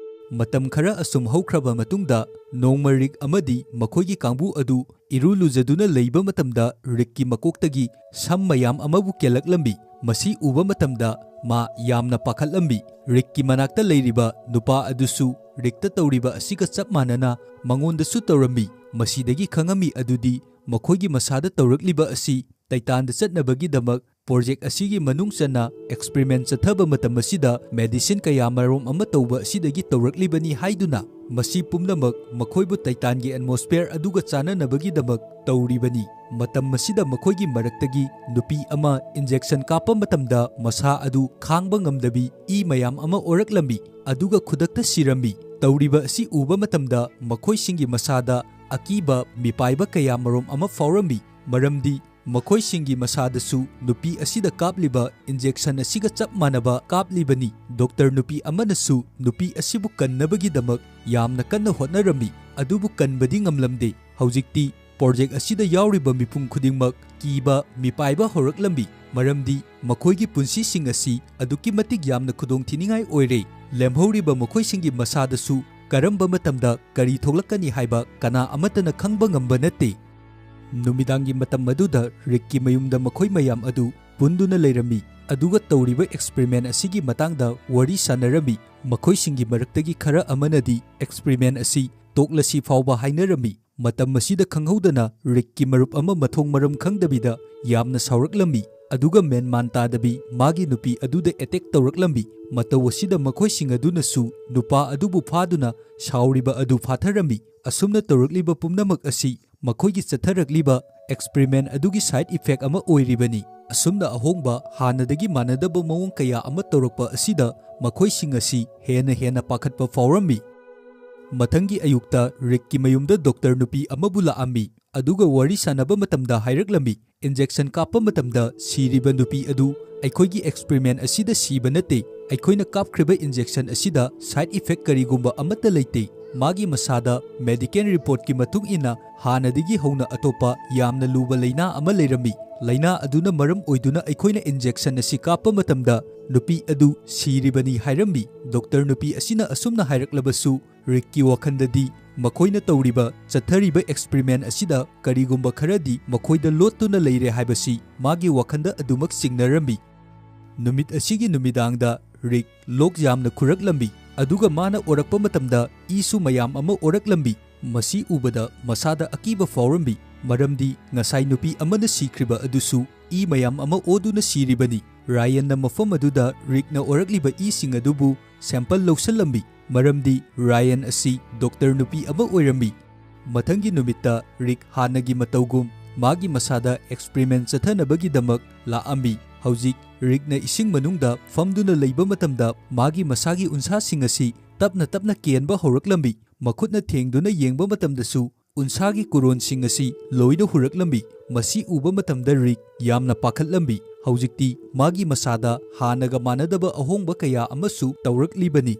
ꯃꯇꯝ ꯈꯔ ꯑꯁꯨꯝ ꯍꯧꯈ꯭ꯔꯕ ꯃꯇꯨꯡꯗ ꯅꯣꯡꯃ ꯔꯤꯛ ꯑꯃꯗꯤ ꯃꯈꯣꯏꯒꯤ ꯀꯥꯡꯕꯨ ꯑꯗꯨ ꯏꯔꯨ ꯂꯨꯖꯗꯨꯅ ꯂꯩꯕ ꯃꯇꯝꯗ ꯔꯤꯛꯀꯤ ꯃꯀꯣꯛꯇꯒꯤ ꯁꯝ ꯃꯌꯥꯝ ꯑꯃꯕꯨ ꯀꯦꯜꯂꯛꯂꯝꯃꯤ꯫ ꯃꯁꯤ ꯎꯕ ꯃꯇꯝꯗ ꯃꯥ ꯌꯥꯝꯅ ꯄꯥꯈꯠꯂꯝꯃꯤ꯫ ꯔꯤꯛꯀꯤ ꯃꯅꯥꯛꯇ ꯂꯩꯔꯤꯕ ꯅꯨꯄꯥ ꯑꯗꯨꯁꯨ ꯔꯤꯛꯇ ꯇꯧꯔꯤꯕ ꯑꯁꯤꯒ ꯆꯞ ꯃꯥꯟꯅꯅ ꯃꯉꯣꯟꯗꯁꯨ ꯇꯧꯔꯝꯃꯤ꯫ ꯃꯁꯤꯗꯒꯤ ꯈꯪꯉꯝꯃꯤ ꯑꯗꯨꯗꯤ ꯃꯈꯣꯏꯒꯤ ꯃꯁꯥꯗ ꯇꯧꯔꯛꯂꯤꯕ ꯑꯁꯤ ꯇꯥꯏꯇꯥꯟꯗ ꯆꯠꯅꯕꯒꯤꯗꯃꯛ ꯄ꯭ꯔꯣꯖꯦꯛ ꯑꯁꯤꯒꯤ ꯃꯅꯨꯡ ꯆꯟꯅ ꯑꯦꯛꯁꯄꯔꯤꯃꯦꯟ ꯆꯠꯊꯕ ꯃꯇꯝ ꯑꯁꯤꯗ ꯃꯦꯗꯤꯁꯤꯟ ꯀꯌꯥ ꯃꯔꯨꯝ ꯑꯃ ꯇꯧꯕ ꯑꯁꯤꯗꯒꯤ ꯇꯧꯔꯛꯂꯤꯕꯅꯤ ꯍꯥꯏꯗꯨꯅ ꯃꯁꯤ ꯄꯨꯝꯅꯃꯛ ꯃꯈꯣꯏꯕꯨ ꯇꯥꯏꯇꯥꯟꯒꯤ ꯑꯦꯠꯃꯣꯁꯐꯤꯌꯔ ꯑꯗꯨꯒ ꯆꯥꯟꯅꯅꯕꯒꯤꯗꯃꯛ ꯇꯧꯔꯤꯕꯅꯤ꯫ ꯃꯇꯝ ꯑꯁꯤꯗ ꯃꯈꯣꯏꯒꯤ ꯃꯔꯛꯇꯒꯤ ꯅꯨꯄꯤ ꯑꯃ ꯏꯟꯖꯦꯛꯁꯟ ꯀꯥꯞꯄ ꯃꯇꯝꯗ ꯃꯁꯥ ꯑꯗꯨ ꯈꯥꯡꯕ ꯉꯝꯗꯕꯤ ꯏ ꯃꯌꯥꯝ ꯑꯃ ꯑꯣꯔꯛꯂꯝꯃꯤ, ꯑꯗꯨꯒ ꯈꯨꯗꯛꯇ ꯁꯤꯔꯝꯃꯤ꯫ ꯇꯧꯔꯤꯕ ꯑꯁꯤ ꯎꯕ ꯃꯇꯝꯗ ꯃꯈꯣꯏꯁꯤꯡꯒꯤ ꯃꯁꯥꯗ ꯑꯀꯤꯕ ꯃꯤꯄꯥꯏꯕ ꯀꯌꯥ ꯃꯔꯨꯝ ꯑꯃ ꯐꯥꯎꯔꯝꯃꯤ, ꯃꯔꯝꯗꯤ ꯃꯈꯣꯏꯁꯤꯡꯒꯤ ꯃꯁꯥꯗꯁꯨ ꯅꯨꯄꯤ ꯑꯁꯤꯗ ꯀꯥꯞꯂꯤꯕ ꯏꯟꯖꯦꯛꯁꯟ ꯑꯁꯤꯒ ꯆꯞ ꯃꯥꯟꯅꯕ ꯀꯥꯞꯂꯤꯕꯅꯤ꯫ ꯗꯣꯛꯇꯔ ꯅꯨꯄꯤ ꯑꯃꯅꯁꯨ ꯅꯨꯄꯤ ꯑꯁꯤꯕꯨ ꯀꯟꯅꯕꯒꯤꯗꯃꯛ ꯌꯥꯝꯅ ꯀꯟꯅ ꯍꯣꯠꯅꯔꯝꯃꯤ, ꯑꯗꯨꯕꯨ ꯀꯟꯕꯗꯤ ꯉꯝꯂꯝꯗꯦ꯫ ꯍꯧꯖꯤꯛꯇꯤ ꯄ꯭ꯔꯣꯖꯦꯛ ꯑꯁꯤꯗ ꯌꯥꯎꯔꯤꯕ ꯃꯤꯄꯨꯝ ꯈꯨꯗꯤꯡꯃꯛ ꯀꯤꯕ ꯃꯤꯄꯥꯏꯕ ꯍꯧꯔꯛꯂꯝꯃꯤ, ꯃꯔꯝꯗꯤ ꯃꯈꯣꯏꯒꯤ ꯄꯨꯟꯁꯤꯁꯤꯡ ꯑꯁꯤ ꯑꯗꯨꯛꯀꯤ ꯃꯇꯤꯛ ꯌꯥꯝꯅ ꯈꯨꯗꯣꯡꯊꯤꯅꯤꯡꯉꯥꯏ ꯑꯣꯏꯔꯦ꯫ ꯂꯦꯝꯍꯧꯔꯤꯕ ꯃꯈꯣꯏꯁꯤꯡꯒꯤ ꯃꯁꯥꯗꯁꯨ ꯀꯔꯝꯕ ꯃꯇꯝꯗ ꯀꯔꯤ ꯊꯣꯛꯂꯛꯀꯅꯤ ꯍꯥꯏꯕ ꯀꯅꯥ ꯑꯃꯠꯇꯅ ꯈꯪꯕ ꯉꯝꯕ ꯅꯠꯇꯦ꯫ ꯅꯨꯃꯤꯗꯥꯡꯒꯤ ꯃꯇꯝ ꯑꯗꯨꯗ ꯔꯤꯛꯀꯤ ꯃꯌꯨꯝꯗ ꯃꯈꯣꯏ ꯃꯌꯥꯝ ꯑꯗꯨ ꯄꯨꯟꯗꯨꯅ ꯂꯩꯔꯝꯃꯤ, ꯑꯗꯨꯒ ꯇꯧꯔꯤꯕ ꯑꯦꯛꯁꯄꯔꯤꯃꯦꯟ ꯑꯁꯤꯒꯤ ꯃꯇꯥꯡꯗ ꯋꯥꯔꯤ ꯁꯥꯟꯅꯔꯝꯃꯤ꯫ ꯃꯈꯣꯏꯁꯤꯡꯒꯤ ꯃꯔꯛꯇꯒꯤ ꯈꯔ ꯑꯃꯅꯗꯤ ꯑꯦꯛꯁꯄꯔꯤꯃꯦꯟ ꯑꯁꯤ ꯇꯣꯛꯂꯁꯤ ꯐꯥꯎꯕ ꯍꯥꯏꯅꯔꯝꯃꯤ꯫ ꯃꯇꯝ ꯑꯁꯤꯗ ꯈꯪꯍꯧꯗꯅ ꯔꯤꯛꯀꯤ ꯃꯔꯨꯞ ꯑꯃ ꯃꯊꯣꯡ ꯃꯔꯝ ꯈꯪꯗꯕꯤꯗ ꯌꯥꯝꯅ ꯁꯥꯎꯔꯛꯂꯝꯃꯤ, ꯑꯗꯨꯒ ꯃꯦꯟꯃꯥꯟ ꯇꯥꯗꯕꯤ ꯃꯥꯒꯤ ꯅꯨꯄꯤ ꯑꯗꯨꯗ ꯑꯦꯇꯦꯛ ꯇꯧꯔꯛꯂꯝꯃꯤ꯫ ꯃꯇꯧ ꯑꯁꯤꯗ ꯃꯈꯣꯏꯁꯤꯡ ꯑꯗꯨꯅꯁꯨ ꯅꯨꯄꯥ ꯑꯗꯨꯕꯨ ꯐꯥꯗꯨꯅ ꯁꯥꯎꯔꯤꯕ ꯑꯗꯨ ꯐꯥꯊꯔꯝꯃꯤ꯫ ꯑꯁꯨꯝꯅ ꯇꯧꯔꯛꯂꯤꯕ ꯄꯨꯝꯅꯃꯛ ꯑꯁꯤ ꯃꯈꯣꯏꯒꯤ ꯆꯠꯊꯔꯛꯂꯤꯕ ꯑꯦꯛꯁꯄꯔꯤꯃꯦꯟ ꯑꯗꯨꯒꯤ ꯁꯥꯏꯗ ꯏꯐꯦꯛ ꯑꯃ ꯑꯣꯏꯔꯤꯕꯅꯤ꯫ ꯑꯁꯨꯝꯅ ꯑꯍꯣꯡꯕ, ꯍꯥꯟꯅꯗꯒꯤ ꯃꯥꯟꯅꯗꯕ ꯃꯑꯣꯡ ꯀꯌꯥ ꯑꯃ ꯇꯧꯔꯛꯄ ꯑꯁꯤꯗ ꯃꯈꯣꯏꯁꯤꯡ ꯑꯁꯤ ꯍꯦꯟꯅ ꯍꯦꯟꯅ ꯄꯥꯈꯠꯄ ꯐꯥꯎꯔꯝꯃꯤ꯫ ꯃꯊꯪꯒꯤ ꯑꯌꯨꯛꯇ ꯔꯤꯛꯀꯤ ꯃꯌꯨꯝꯗ ꯗꯣꯛꯇꯔ ꯅꯨꯄꯤ ꯑꯃꯕꯨ ꯂꯥꯛꯑꯝꯃꯤ, ꯑꯗꯨꯒ ꯋꯥꯔꯤ ꯁꯥꯟꯅꯕ ꯃꯇꯝꯗ ꯍꯥꯏꯔꯛꯂꯝꯃꯤ, "ꯏꯟꯖꯦꯛꯁꯟ ꯀꯥꯞꯄ ꯃꯇꯝꯗ ꯁꯤꯔꯤꯕ ꯅꯨꯄꯤ ꯑꯗꯨ ꯑꯩꯈꯣꯏꯒꯤ ꯑꯦꯛꯁꯄꯔꯤꯃꯦꯟ ꯑꯁꯤꯗ ꯁꯤꯕ ꯅꯠꯇꯦ꯫ ꯑꯩꯈꯣꯏꯅ ꯀꯥꯞꯈ꯭ꯔꯤꯕ ꯏꯟꯖꯦꯛꯁꯟ ꯑꯁꯤꯗ ꯁꯥꯏꯗ ꯏꯐꯦꯛ ꯀꯔꯤꯒꯨꯝꯕ ꯑꯃꯠꯇ ꯂꯩꯇꯦ꯫ ꯃꯥꯒꯤ ꯃꯁꯥꯗ ꯃꯦꯗꯤꯀꯦꯜ ꯔꯤꯄꯣꯔꯠꯀꯤ ꯃꯇꯨꯡ ꯏꯟꯅ ꯍꯥꯟꯅꯗꯒꯤ ꯍꯧꯅ ꯑꯇꯣꯞꯄ ꯌꯥꯝꯅ ꯂꯨꯕ ꯂꯩꯅꯥ ꯑꯃ ꯂꯩꯔꯝꯃꯤ꯫ ꯂꯩꯅꯥ ꯑꯗꯨꯅ ꯃꯔꯝ ꯑꯣꯏꯗꯨꯅ ꯑꯩꯈꯣꯏꯅ ꯏꯟꯖꯦꯛꯁꯟ ꯑꯁꯤ ꯀꯥꯞꯄ ꯃꯇꯝꯗ ꯅꯨꯄꯤ ꯑꯗꯨ ꯁꯤꯔꯤꯕꯅꯤ" ꯍꯥꯏꯔꯝꯃꯤ꯫ ꯗꯣꯛꯇꯔ ꯅꯨꯄꯤ ꯑꯁꯤꯅ ꯑꯁꯨꯝꯅ ꯍꯥꯏꯔꯛꯂꯕꯁꯨ, ꯔꯤꯛꯀꯤ ꯋꯥꯈꯜꯗꯗꯤ ꯃꯈꯣꯏꯅ ꯇꯧꯔꯤꯕ, ꯆꯠꯊꯔꯤꯕ ꯑꯦꯛꯁꯄꯔꯤꯃꯦꯟ ꯑꯁꯤꯗ ꯀꯔꯤꯒꯨꯝꯕ ꯈꯔꯗꯤ ꯃꯈꯣꯏꯗ ꯂꯣꯠꯇꯨꯅ ꯂꯩꯔꯦ ꯍꯥꯏꯕꯁꯤ ꯃꯥꯒꯤ ꯋꯥꯈꯜꯗ ꯑꯗꯨꯃꯛ ꯆꯤꯡꯅꯔꯝꯃꯤ꯫ ꯅꯨꯃꯤꯠ ꯑꯁꯤꯒꯤ ꯅꯨꯃꯤꯗꯥꯡꯗ ꯔꯤꯛ ꯂꯣꯛ ꯌꯥꯝꯅ ꯈꯨꯔꯛꯂꯝꯃꯤ, ꯑꯗꯨꯒ ꯃꯥꯅ ꯑꯣꯔꯛꯄ ꯃꯇꯝꯗ ꯏꯁꯨ ꯃꯌꯥꯝ ꯑꯃ ꯑꯣꯔꯛꯂꯝꯃꯤ꯫ ꯃꯁꯤ ꯎꯕꯗ ꯃꯁꯥꯗ ꯑꯀꯤꯕ ꯐꯥꯎꯔꯝꯃꯤ, ꯃꯔꯝꯗꯤ ꯉꯁꯥꯏ ꯅꯨꯄꯤ ꯑꯃꯅ ꯁꯤꯈ꯭ꯔꯤꯕ ꯑꯗꯨꯁꯨ ꯏ ꯃꯌꯥꯝ ꯑꯃ ꯑꯣꯗꯨꯅ ꯁꯤꯔꯤꯕꯅꯤ꯫ ꯔꯥꯌꯟꯅ ꯃꯐꯝ ꯑꯗꯨꯗ ꯔꯤꯛꯅ ꯑꯣꯔꯛꯂꯤꯕ ꯏꯁꯤꯡ ꯑꯗꯨꯕꯨ ꯁꯦꯝꯄꯜ ꯂꯧꯁꯜꯂꯝꯃꯤ, ꯃꯔꯝꯗꯤ ꯔꯥꯌꯟ ꯑꯁꯤ ꯗꯣꯛꯇꯔ ꯅꯨꯄꯤ ꯑꯃ ꯑꯣꯏꯔꯝꯃꯤ꯫ ꯃꯊꯪꯒꯤ ꯅꯨꯃꯤꯠꯇ ꯔꯤꯛ ꯍꯥꯟꯅꯒꯤ ꯃꯇꯧꯒꯨꯝ ꯃꯥꯒꯤ ꯃꯁꯥꯗ ꯑꯦꯛꯁꯄꯔꯤꯃꯦꯟ ꯆꯠꯊꯅꯕꯒꯤꯗꯃꯛ ꯂꯥꯛꯑꯝꯃꯤ꯫ ꯍꯧꯖꯤꯛ ꯔꯤꯛꯅ ꯏꯁꯤꯡ ꯃꯅꯨꯡꯗ ꯐꯝꯗꯨꯅ ꯂꯩꯕ ꯃꯇꯝꯗ ꯃꯥꯒꯤ ꯃꯁꯥꯒꯤ ꯎꯟꯁꯥꯁꯤꯡ ꯑꯁꯤ ꯇꯞꯅ ꯇꯞꯅ ꯀꯦꯟꯕ ꯍꯧꯔꯛꯂꯝꯃꯤ꯫ ꯃꯈꯨꯠꯅ ꯊꯦꯡꯗꯨꯅ ꯌꯦꯡꯕ ꯃꯇꯝꯗꯁꯨ ꯎꯟꯁꯥꯒꯤ ꯀꯨꯔꯣꯟꯁꯤꯡ ꯑꯁꯤ ꯂꯣꯏꯅ ꯍꯨꯔꯛꯂꯝꯃꯤ꯫ ꯃꯁꯤ ꯎꯕ ꯃꯇꯝꯗ ꯔꯤꯛ ꯌꯥꯝꯅ ꯄꯥꯈꯠꯂꯝꯃꯤ꯫ ꯍꯧꯖꯤꯛꯇꯤ ꯃꯥꯒꯤ ꯃꯁꯥꯗ ꯍꯥꯟꯅꯒ ꯃꯥꯟꯅꯗꯕ ꯑꯍꯣꯡꯕ ꯀꯌꯥ ꯑꯃꯁꯨ ꯇꯧꯔꯛꯂꯤꯕꯅꯤ꯫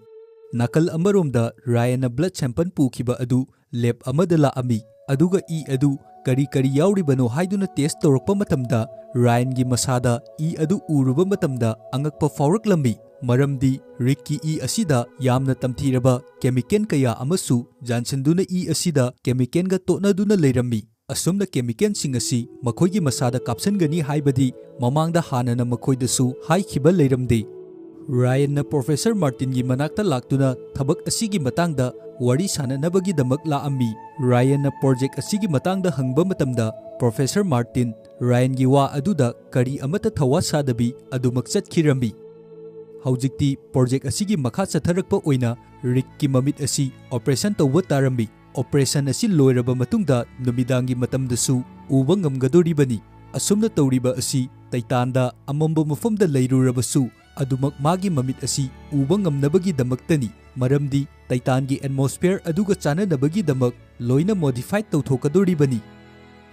ꯅꯥꯀꯜ ꯑꯃꯔꯣꯝꯗ ꯔꯥꯌꯟꯅ ꯕ꯭ꯂꯗ ꯁꯦꯝꯄꯜ ꯄꯨꯈꯤꯕ ꯑꯗꯨ ꯂꯦꯕ ꯑꯃꯗ ꯂꯥꯛꯑꯝꯃꯤ, ꯑꯗꯨꯒ ꯏ ꯑꯗꯨ ꯀꯔꯤ ꯀꯔꯤ ꯌꯥꯎꯔꯤꯕꯅꯣ ꯍꯥꯏꯗꯨꯅ ꯇꯦꯁ ꯇꯧꯔꯛꯄ ꯃꯇꯝꯗ ꯔꯥꯌꯟꯒꯤ ꯃꯁꯥꯗ ꯏ ꯑꯗꯨ ꯎꯔꯨꯕ ꯃꯇꯝꯗ ꯑꯉꯛꯄ ꯐꯥꯎꯔꯛꯂꯝꯃꯤ, ꯃꯔꯝꯗꯤ ꯔꯤꯛꯀꯤ ꯏ ꯑꯁꯤꯗ ꯌꯥꯝꯅ ꯇꯝꯊꯤꯔꯕ ꯀꯦꯃꯤꯀꯦꯜ ꯀꯌꯥ ꯑꯃꯁꯨ ꯌꯥꯟꯁꯤꯟꯗꯨꯅ ꯏ ꯑꯁꯤꯗ ꯀꯦꯃꯤꯀꯦꯜꯒ ꯇꯣꯠꯅꯗꯨꯅ ꯂꯩꯔꯝꯃꯤ꯫ ꯑꯁꯨꯝꯅ ꯀꯦꯃꯤꯀꯦꯜꯁꯤꯡ ꯑꯁꯤ ꯃꯈꯣꯏꯒꯤ ꯃꯁꯥꯗ ꯀꯥꯞꯁꯤꯟꯒꯅꯤ ꯍꯥꯏꯕꯗꯤ ꯃꯃꯥꯡꯗ ꯍꯥꯟꯅꯅ ꯃꯈꯣꯏꯗꯁꯨ ꯍꯥꯏꯈꯤꯕ ꯂꯩꯔꯝꯗꯦ꯫ ꯔꯥꯌꯟꯅ ꯄ꯭ꯔꯣꯐꯦꯁꯔ ꯃꯥꯔꯇꯤꯟꯒꯤ ꯃꯅꯥꯛꯇ ꯂꯥꯛꯇꯨꯅ ꯊꯕꯛ ꯑꯁꯤꯒꯤ ꯃꯇꯥꯡꯗ ꯋꯥꯔꯤ ꯁꯥꯟꯅꯅꯕꯒꯤꯗꯃꯛ ꯂꯥꯛꯑꯝꯃꯤ꯫ ꯔꯥꯌꯟꯅ ꯄ꯭ꯔꯣꯖꯦꯛ ꯑꯁꯤꯒꯤ ꯃꯇꯥꯡꯗ ꯍꯪꯕ ꯃꯇꯝꯗ ꯄ꯭ꯔꯣꯐꯦꯁꯔ ꯃꯥꯔꯇꯤꯟ ꯔꯥꯌꯟꯒꯤ ꯋꯥ ꯑꯗꯨꯗ ꯀꯔꯤ ꯑꯃꯠꯇ ꯊꯋꯥ ꯁꯥꯗꯕꯤ ꯑꯗꯨꯃꯛ ꯆꯠꯈꯤꯔꯝꯃꯤ꯫ ꯍꯧꯖꯤꯛꯇꯤ ꯄ꯭ꯔꯣꯖꯦꯛ ꯑꯁꯤꯒꯤ ꯃꯈꯥ ꯆꯠꯊꯔꯛꯄ ꯑꯣꯏꯅ ꯔꯤꯛꯀꯤ ꯃꯃꯤꯠ ꯑꯁꯤ ꯑꯣꯄꯔꯦꯁꯟ ꯇꯧꯕ ꯇꯥꯔꯝꯃꯤ꯫ ꯑꯣꯄꯔꯦꯁꯟ ꯑꯁꯤ ꯂꯣꯏꯔꯕ ꯃꯇꯨꯡꯗ ꯅꯨꯃꯤꯗꯥꯡꯒꯤ ꯃꯇꯝꯗꯁꯨ ꯎꯕ ꯉꯝꯒꯗꯣꯔꯤꯕꯅꯤ꯫ ꯑꯁꯨꯝꯅ ꯇꯧꯔꯤꯕ ꯑꯁꯤ ꯇꯩꯇꯥꯟꯗ ꯑꯃꯝꯕ ꯃꯐꯝꯗ ꯂꯩꯔꯨꯔꯕꯁꯨ ꯑꯗꯨꯃꯛ ꯃꯥꯒꯤ ꯃꯃꯤꯠ ꯑꯁꯤ ꯎꯕ ꯉꯝꯅꯕꯒꯤꯗꯃꯛꯇꯅꯤ, ꯃꯔꯝꯗꯤ ꯇꯩꯇꯥꯟꯒꯤ ꯑꯦꯠꯃꯣꯁꯐꯤꯌꯔ ꯑꯗꯨꯒ ꯆꯥꯟꯅꯅꯕꯒꯤꯗꯃꯛ ꯂꯣꯏꯅ ꯃꯣꯗꯤꯐꯥꯏ ꯇꯧꯊꯣꯛꯀꯗꯣꯔꯤꯕꯅꯤ꯫